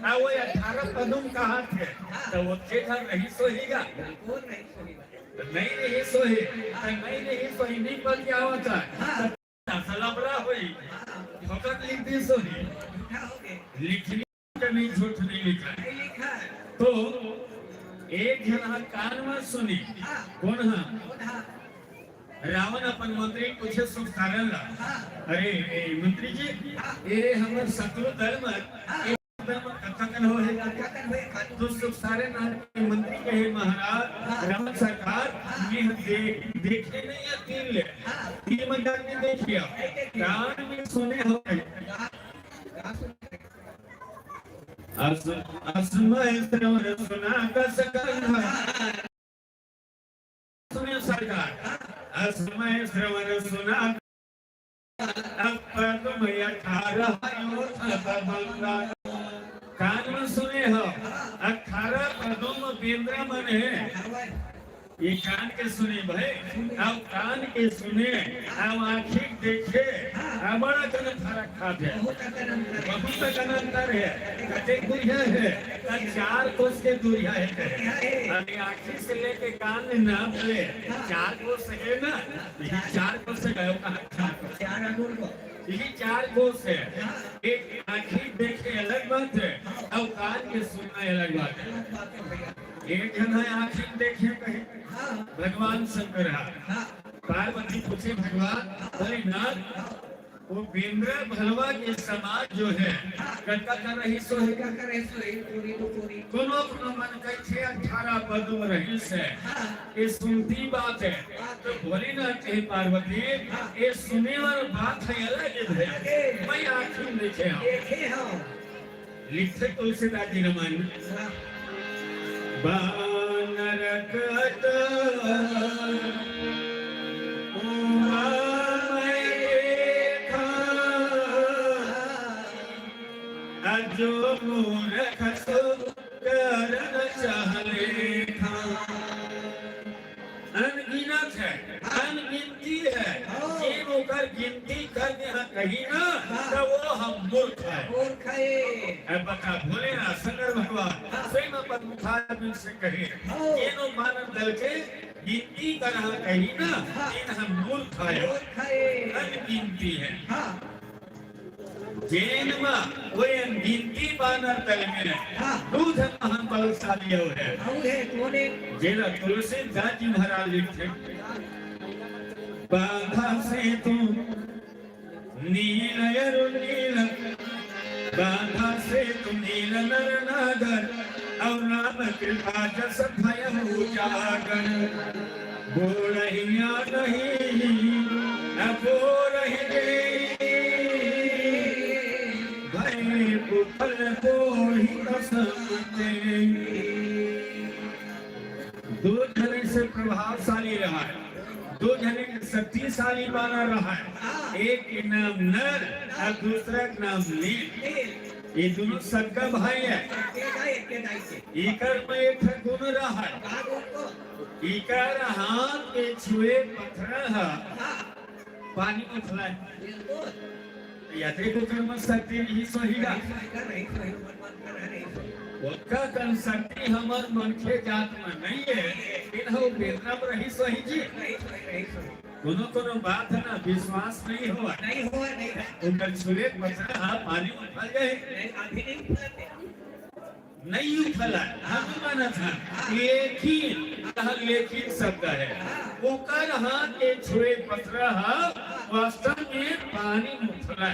आ वो अठारह पदुम कहा थे, हाँ। तो वो के घर रहिस होही गा। कौन रहिस होही गा? तो नहीं रहिस होही, तो नहीं रहिस होही, नहीं पद क्या होता? हाँ। तो सलबरा होई, हाँ। फकत लिख दिस होही। झूठा हो गए। लिखनी का नहीं, झूठ नहीं लिखा है। नहीं लिखा है। तो एक झन हा कान में सुनी, हाँ। कौन हा? कौन हा? रावण अपन मंत्री पूछे सुखसारन ला, हाँ। अरे, ए, मंत्री जी, हाँ। ए हमर शत्रु दल में, हाँ। ए दल में कतकन हो है? कतकन हो है? तो सुखसारन नाम के मंत्री कहे, महाराज, हाँ। रावण सरकार, हाँ। ये हम दे-, देखे नहीं है तीर ले, हाँ। तीर में जाके देखिए, नहीं देखिए। कान में सुने हो। हाँ। अस-, असमय श्रवण सुना कस कंधा। सुनिए सरकार, असमय श्रवण सुना, अब पद्म अठारह यो था बंदा। कान में सुने हो, अठारह पद्म बेंदरा मन है। ये कान के सुने भाई, अब कान के सुने, अब आँखी देखे, अब बड़ा कन फरक खात है। बहुत कन अंतर है। कते दूरिया है, त चार कोस के दूरिया है। अरे आँखी से लेके कान नाप ले, चार कोस है ना, ये चार कोस से गयो कहाँ? चार कोस। ये चार कोस है। एक आँखी देखे अलग बात है, और कान के सुनना अलग बात है। एक झन है आँखी देखे कहे, हाँ। भगवान शंकर हा। हाँ। पार्वती पूछे, भगवान, हाँ। बोले, नाथ, हाँ। वो बेंदरा भलवा के समाज जो है, हाँ। कतका कर रही सो है? कतका कर रही सो है? पूरी तो पूरी। कोनो कोनो मन कहिथे अठारह पदुम रहिस हे। हाँ। ये सुनती बात है। बात तो है। बोले ना कहे पार्वती, हाँ। ये सुने वाला बात है अलग है। अलग है। मैं आँखी में देखे हूँ। देखे हूँ। लिखे तुलसीदास जी रामायण में। वाह। बानर कत उमा मैं देखा, अजो मूरख सो करन चाह लेखा। अनगिनत है, अनगिनती है। हाँ। जेन ओकर गिनती कर दे हाँ कही ना, हाँ। त वो हम मूर्ख है। मूर्ख है। अब बता, भोलेनाथ शंकर भगवान हाँ। स्वयं अपन मुखारबिंद से कहे, हाँ। जेन ओ मानव दल के गिनती कर हाँ कही ना, हाँ। तेन हम मूर्ख है। मूर्ख है। अनगिनती है। हाँ। जेन म ओयन गिनती बानर तलमे हाँ। दू झन महान बलशाली अउ हे। अउ हे, कोन हे? जेला तुलसीदास जी महाराज लिखथे, बांधा सेतु नील अरु नील, बांधा सेतु नील नर नागर, अउ राम कृपा जस भयउ उजागर। बोलहिया नहीं न बोलहि गई, भय कुफल बोहि कसम तेरी। दू झन से प्रभावशाली रहय, दू झन के शक्तिशाली बाना रहय। एक के नाम नर अउ दूसरा के नाम नील। ये दूनों सगा भाई हे। इकर म एक ठन गुन रहय। इकर हाथ के छुए पथरा ह पानी उथलय। या देखो, ओकर म शक्ति रहिस होही गा। ओतका कन शक्ति हमर मनखे जात म नइ हे, लेकिन ओ बेंदरा म रहिस होही जी। कोनो कोनो बात हे ना, विश्वास नइ होवय। ओकर छुए पथरा ह पानी उथल जाही। नइ उथलय, हम मानत हन, लेकिन, यह लेकिन शब्द हे। ओकर हाथ के छुए पथरा ह वास्तव में पानी उथलय।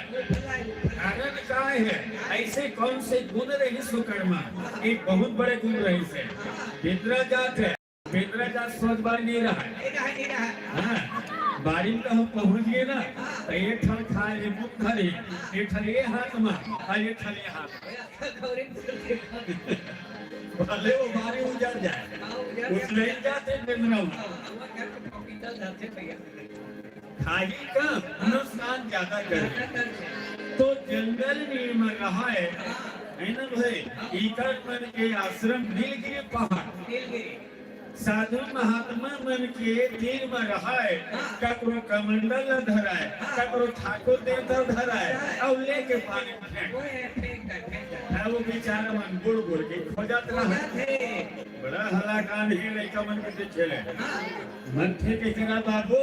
कारण का हे? अइसे कौन से गुन रहिस ओकर म? एक बहुत बड़े गुन रहिस हे। बेंदरा जात हे, बेंदरा जात सोच बारी नइ रहय। हाँ, बारी म तो हम पहुँच गे ना, त एक ठन खाय ले मुंह धरे, एक ठन ये हाथ म, अउ एक ठन ये हाथ म। भले ओ बारी उजर जाय, उजर जाय। उजर जाथे बेंदरा। खाही कम, नुकसान ज्यादा करे। तो जंगल में मन रहय, हे ना भाई, इकर मन के आश्रम नीलगिरी पहाड़। साधु महात्मा मन के तीर म रहय, हाँ। ककरो कमंडल ल धरय, हाँ। ककरो ठाकुर देवता ल धरय, हाँ। अउ लेके पानी म फेंक। वो है, फेंक दे, फेंक दे। अउ वो बेचारा मन गुड़ गुड़ के खोजत रहय। खोजत हे। बड़ा हलाकान हे लइका मन के देखे ले। हाँ। मनखे के करा बाबू,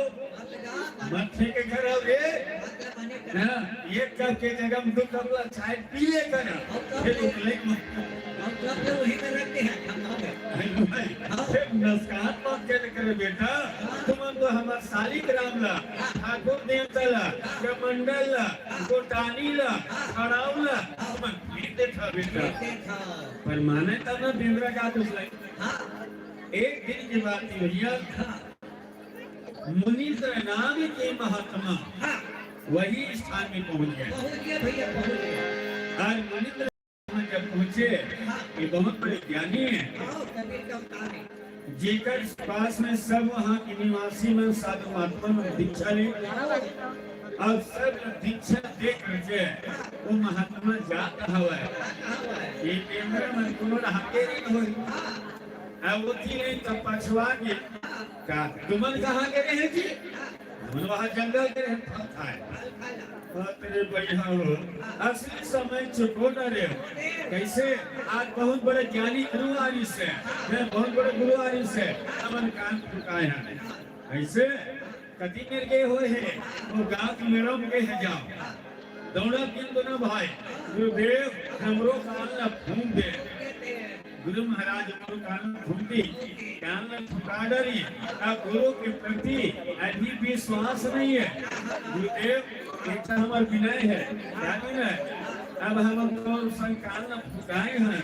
मनखे के करा रे। हाँ, एक कप के जगह में दू कप ला चाय पी ले कर, फिर उठले मत। हम कब से वही में रखते हैं, हम लोग। अरे भाई, फिर नुकसान मत करे, करे बेटा। तुमन तो हमर सालिक राम ला, ठाकुर देवता ला, कमंडल ला, गोटानी ला, खड़ाऊ ला, तुमन पी देखा बेटा। पर माने तब ना बेंदरा जात उस लाइन। हाँ। एक दिन की बात थी भैया, हाँ। मुनींद्र नाम के महात्मा हाँ। वही स्थान में पहुंच गए। पहुंच गया भैया, पहुंच गया। और मुनींद्र में जब पहुंचे, हाँ। ये बहुत बड़े ज्ञानी हैं। हाँ, कबीर का अवतार है। जेकर पास में सब वहाँ के निवासी मन साधु महात्मा मन दीक्षा ले, हाँ। और सब दीक्षा दे करके वो महात्मा जात हवय। हाँ, हाँ। ये केंद्र में कोनो हाथे नहीं होई। हाँ। अब वो थी नहीं तब पछवा के का, तुमन कहाँ गे रहे जी? हमन वहाँ जंगल गे रहे, फल खाए। बाप रे बढ़िया हो, असली समय चुको न रे। कैसे? आज बहुत बड़े ज्ञानी गुरु आरिस हे, मैं बहुत बड़े गुरु आरिस हे, हमन कान फुकाए हैं। कैसे? कति मेर गे होए हे, वो गाँव के मेड़ो में गे हे जाओ। दौड़त गिन दोनों भाई, गुरुदेव, हमरो कान ला फूंक दे। गुरु महाराज गुरु कान ला फूंक दी, कान ला फुका डरी। अब गुरु के प्रति अभी विश्वास नहीं है। गुरुदेव, एक तो हमार विनय है, क्या विनय? अब हम कौन संग कान ला फुकाए हैं?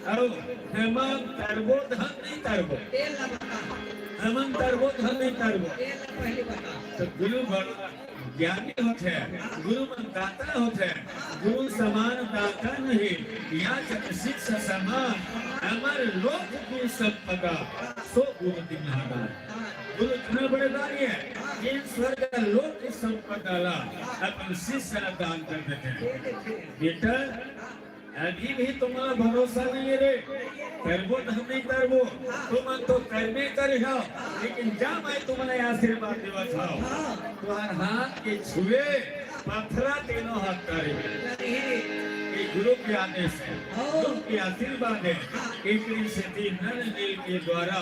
अब हम तरबो धन नहीं तरबो, हम तरबो धन नहीं तरबो। तो गुरु बड़ ज्ञानी होथे, गुरु मन दाता होथे, गुरु समान दाता नहीं, याचक शिष्य समान, अमर लोक की संपदा, सो गुरु दीन्हा दान। गुरु इतना बड़े दानी है कि स्वर्ग लोक की संपदा ला अपन शिष्य ला दान कर देथे। बेटा, अभी भी तुम्हारा भरोसा नहीं है रे, करबो तो हम नहीं करबो, तुमन तो करबे करे हो, लेकिन जा मैं तुम्हारा आशीर्वाद देवत हूँ, तुम्हारे हाथ के छुए पथरा तीनों हाथ करे। ये गुरु के आदेश है, गुरु के आशीर्वाद है। एकरे सेती नल नील के द्वारा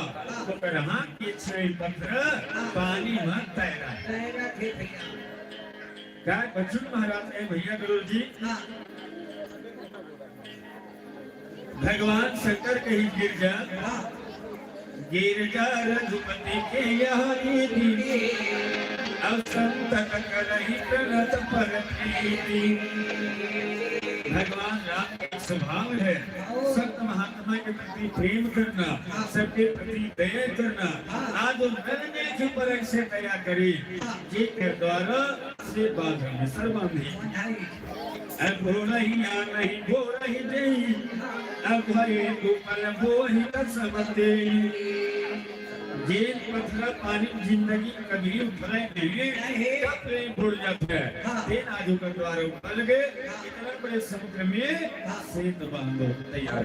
ओकर हाथ के छुए पथरा पानी में तैरा है। काय बचन महाराज ए भैया गुरु जी? हाँ। भगवान शंकर कही गिरजा, हाँ। गिरजा रघुपति के यह रीति, अब संतन करहि प्रणत पर प्रीति। भगवान राम का स्वभाव है संत महात्मा के प्रति प्रेम करना, सबके प्रति दया करना। आज वो नर ने जो पर ऐसे दया करी, जिनके द्वारा से बांधन में सर बांधे। अब भोरहि या नहीं भोरहि देई, अब भय गोपाल भोहि तत्समते। जेन पथरा पानी जिंदगी कभी उठले नहीं, नहीं। कब प्रेम भूल जाता है। हाँ। तेन आजू का द्वार उठल गए, इतना बड़े समुद्र में हाँ। सेत बांधो तैयार।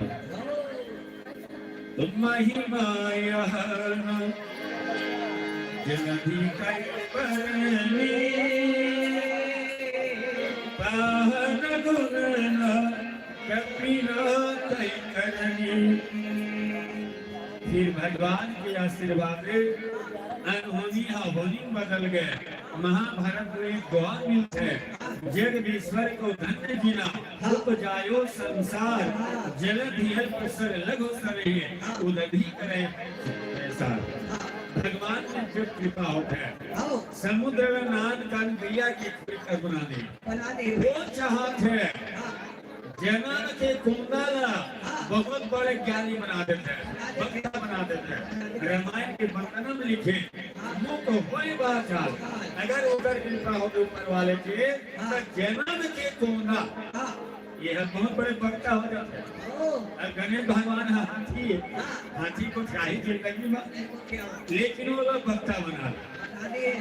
तुम महिमा यह न जलधि कई बरनी, पाहन गुण न कपिला तई करनी। फिर भगवान के आशीर्वाद से अनहोनी हा होनी बदल गए। महाभारत में एक दोहा मिलता है, जग विश्वर को धन्य कीना, उपजायो संसार, जलधि अल्प सर लघु सर है, उदधि करे संसार। भगवान की जब कृपा होता है, समुद्र में नान कान गैया की खोज कर बना दे। बना दे। वो चाहत है, जना के कुंदा ला बहुत बड़े ज्ञानी बना देते हैं, वक्ता बना देते हैं। रामायण के वर्णन में लिखे, मुख होय बाचाल, अगर उधर कृपा हो ऊपर वाले के, तो जन्म के कुंदा, ये है बहुत बड़े वक्ता हो जाते हैं। और गणेश भगवान हाथी, हाथी को चाही जिंदगी में, लेकिन वो लोग वक्ता बना दे।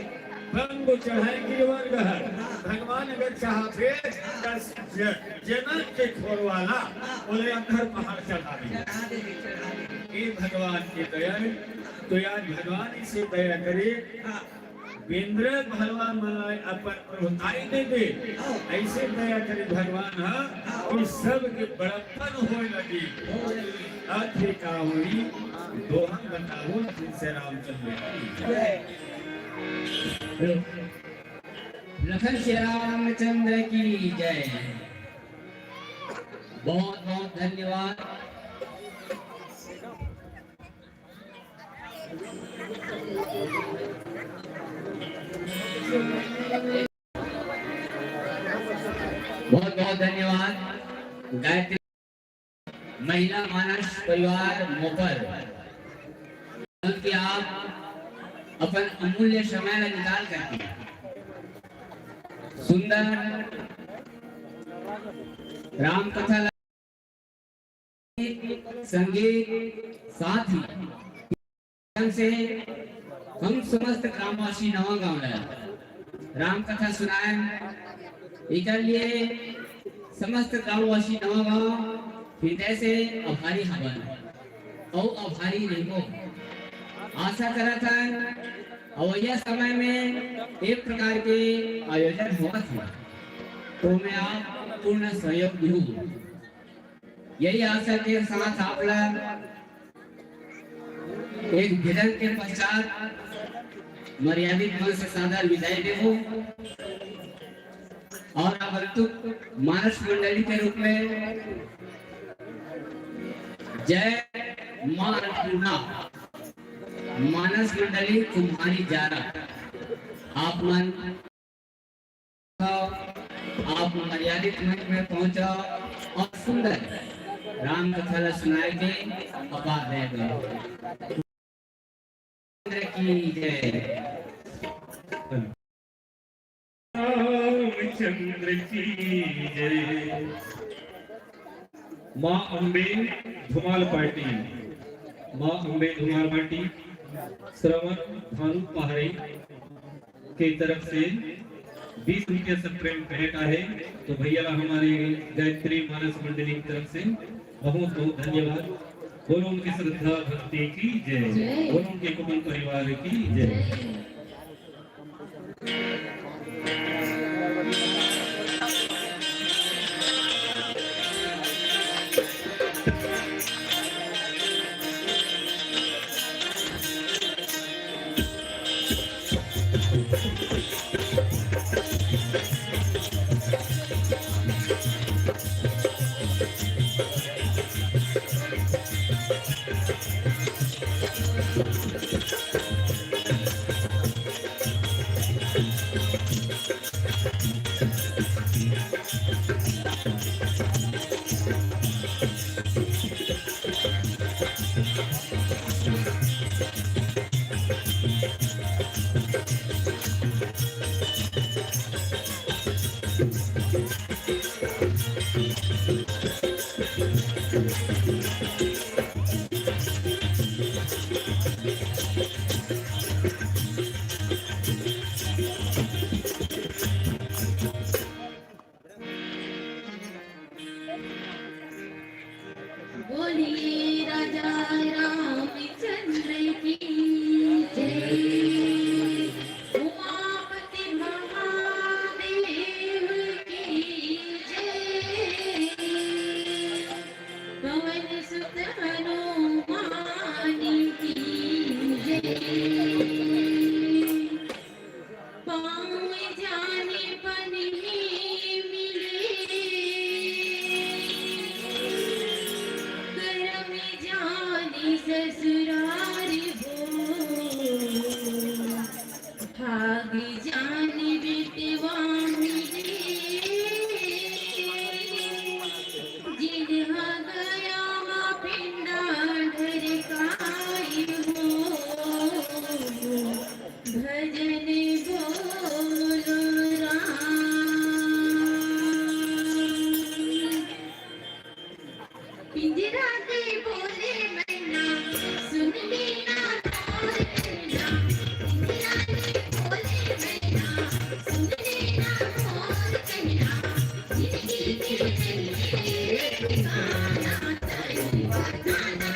पंगु चढ़ाए गिरवर गहर। भगवान अगर चाहते, तो ज-, जनक के खोर वाला बोले अंधर पहाड़ चढ़ा दे। चढ़ा दे, चढ़ा दे। ये भगवान की दया है। तो यार भगवान इसे दया करे। हाँ। बेंद्र भलवा मनाए अपन प्रभुताई दे दे। हाँ। ऐसे दया करे भगवान, हाँ, हाँ। कि सबके बड़प्पन होए लगी। होए लगी। आखिर का होई, दोहा बताओ जिनसे रामचंद्र की। जय। लखन श्री रामचंद्र की जय। बहुत बहुत धन्यवाद। बहुत बहुत धन्यवाद गायत्री। महिला मानस परिवार मोपर, कि आप अपन अमूल्य समय ला निकाल करके सुंदर राम कथा ला, संगीत, साथ ही से हम समस्त ग्रामवासी नवा गांव ला राम कथा सुनाए। एकर लिए समस्त ग्रामवासी नवा गांव हृदय से आभारी हवन अउ आभारी रहिबो। आशा करत हन अवइया समय में एक प्रकार के आयोजन होवत हे, तो मैं आप पूर्ण सहयोग दूँ। यही आशा के साथ आप ला एक भजन के पश्चात मर्यादित मन से सादर विदाई देबो और आगंतुक मानस मंडली के रूप में जय माँ अन्नपूर्णा मानस मंडली कुम्हारी जारा आप मन आप मर्यादित मंच में पहुंचा और सुंदर राम कथा ला सुनाए के अपार दया करो। की जय। रामचंद्र की जय। माँ अम्बे धुमाल पार्टी, माँ अम्बे धुमाल पार्टी, श्रवण भानु पहारे के तरफ से बीस रुपया से प्रेम भेंट आहे। तो भैया ला हमारे गायत्री मानस मंडली की तरफ से बहुत बहुत धन्यवाद। बोलो उनकी श्रद्धा भक्ति की जय। जय। बोलो उनके कुटुंब परिवार की जय। जय। बोलिए राजा रामचंद्र की जय, उमापति महादेव की जय, पवन सुत हनुमान की जय। पाँव जाने पनही मिले, करम जाने ससुरार हो। भाग जाने बेटवा मिले, जिनहा गया मा पिंडा ढरकाई हो। भजन बोलो राम। पिंजरा दे बोले मैना, सुन लेना मोर कहना। पिंजरा दे बोले मैना, सुन लेना मोर कहना। जिंदगी के चलिए ठिकाना, तन बताना।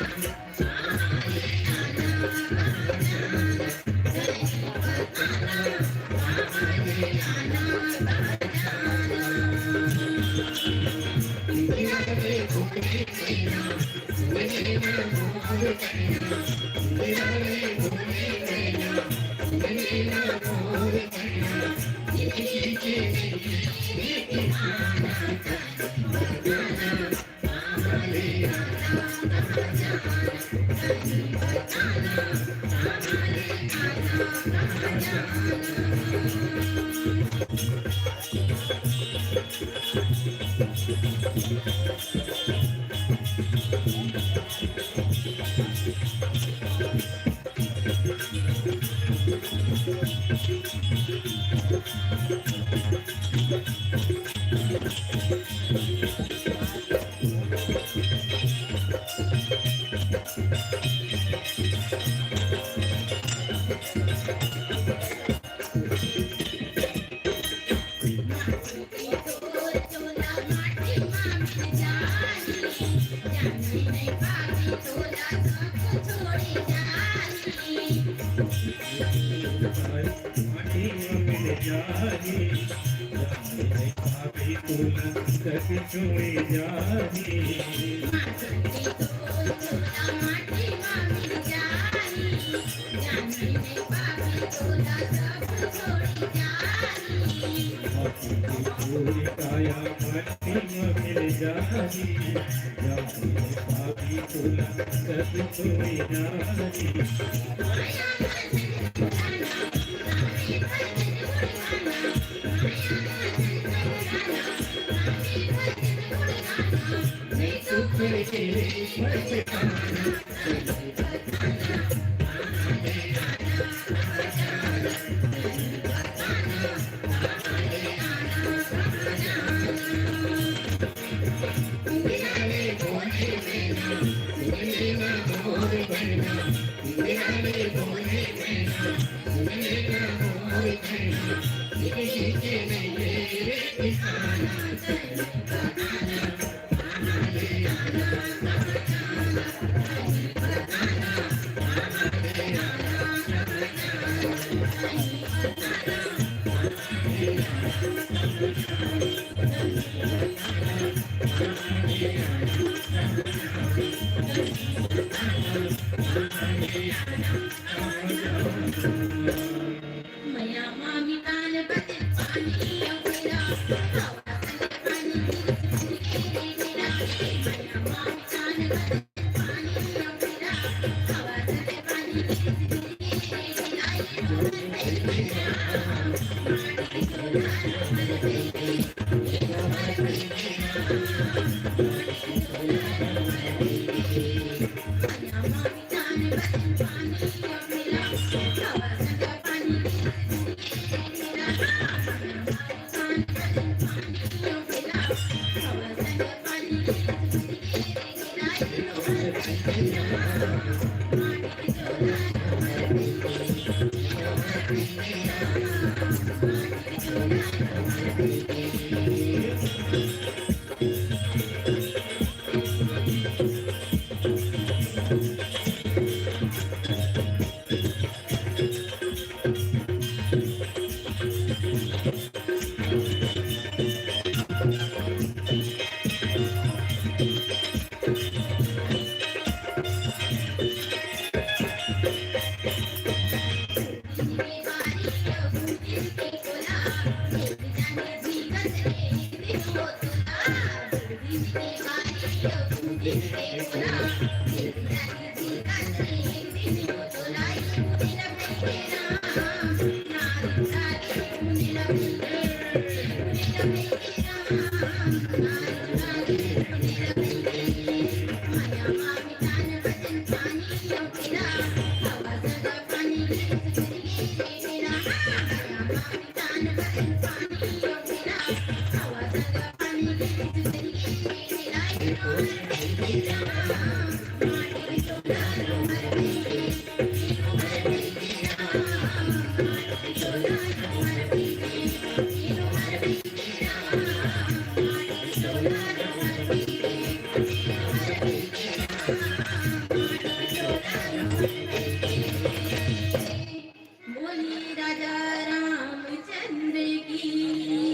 बोलिए राजा रामचंद्र की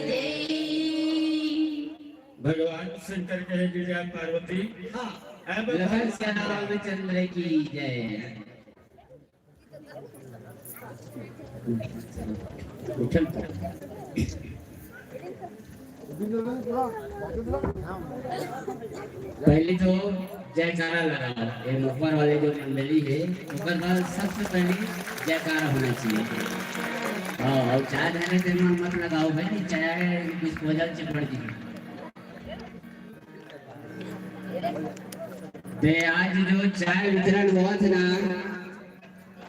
जय। भगवान शंकर कहे गिरिजा पार्वती। हाँ। अब लखन श्याम चंद्र की जय। उठल। पहले तो जयकारा लगाओ, ये ऊपर वाले जो मंडली है, ओकर बाद सबसे पहले जयकारा होना चाहिए। हाँ, और चाय धरे तेमन मत लगाओ भाई, चाय disposal से पड़ दी। ते आज जो चाय वितरण होवत हे ना,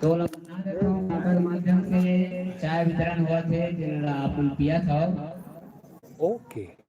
तो ओला बता देथव, ओकर माध्यम से चाय वितरण होवत हे, जेन ला अपन पियत हव। ओके।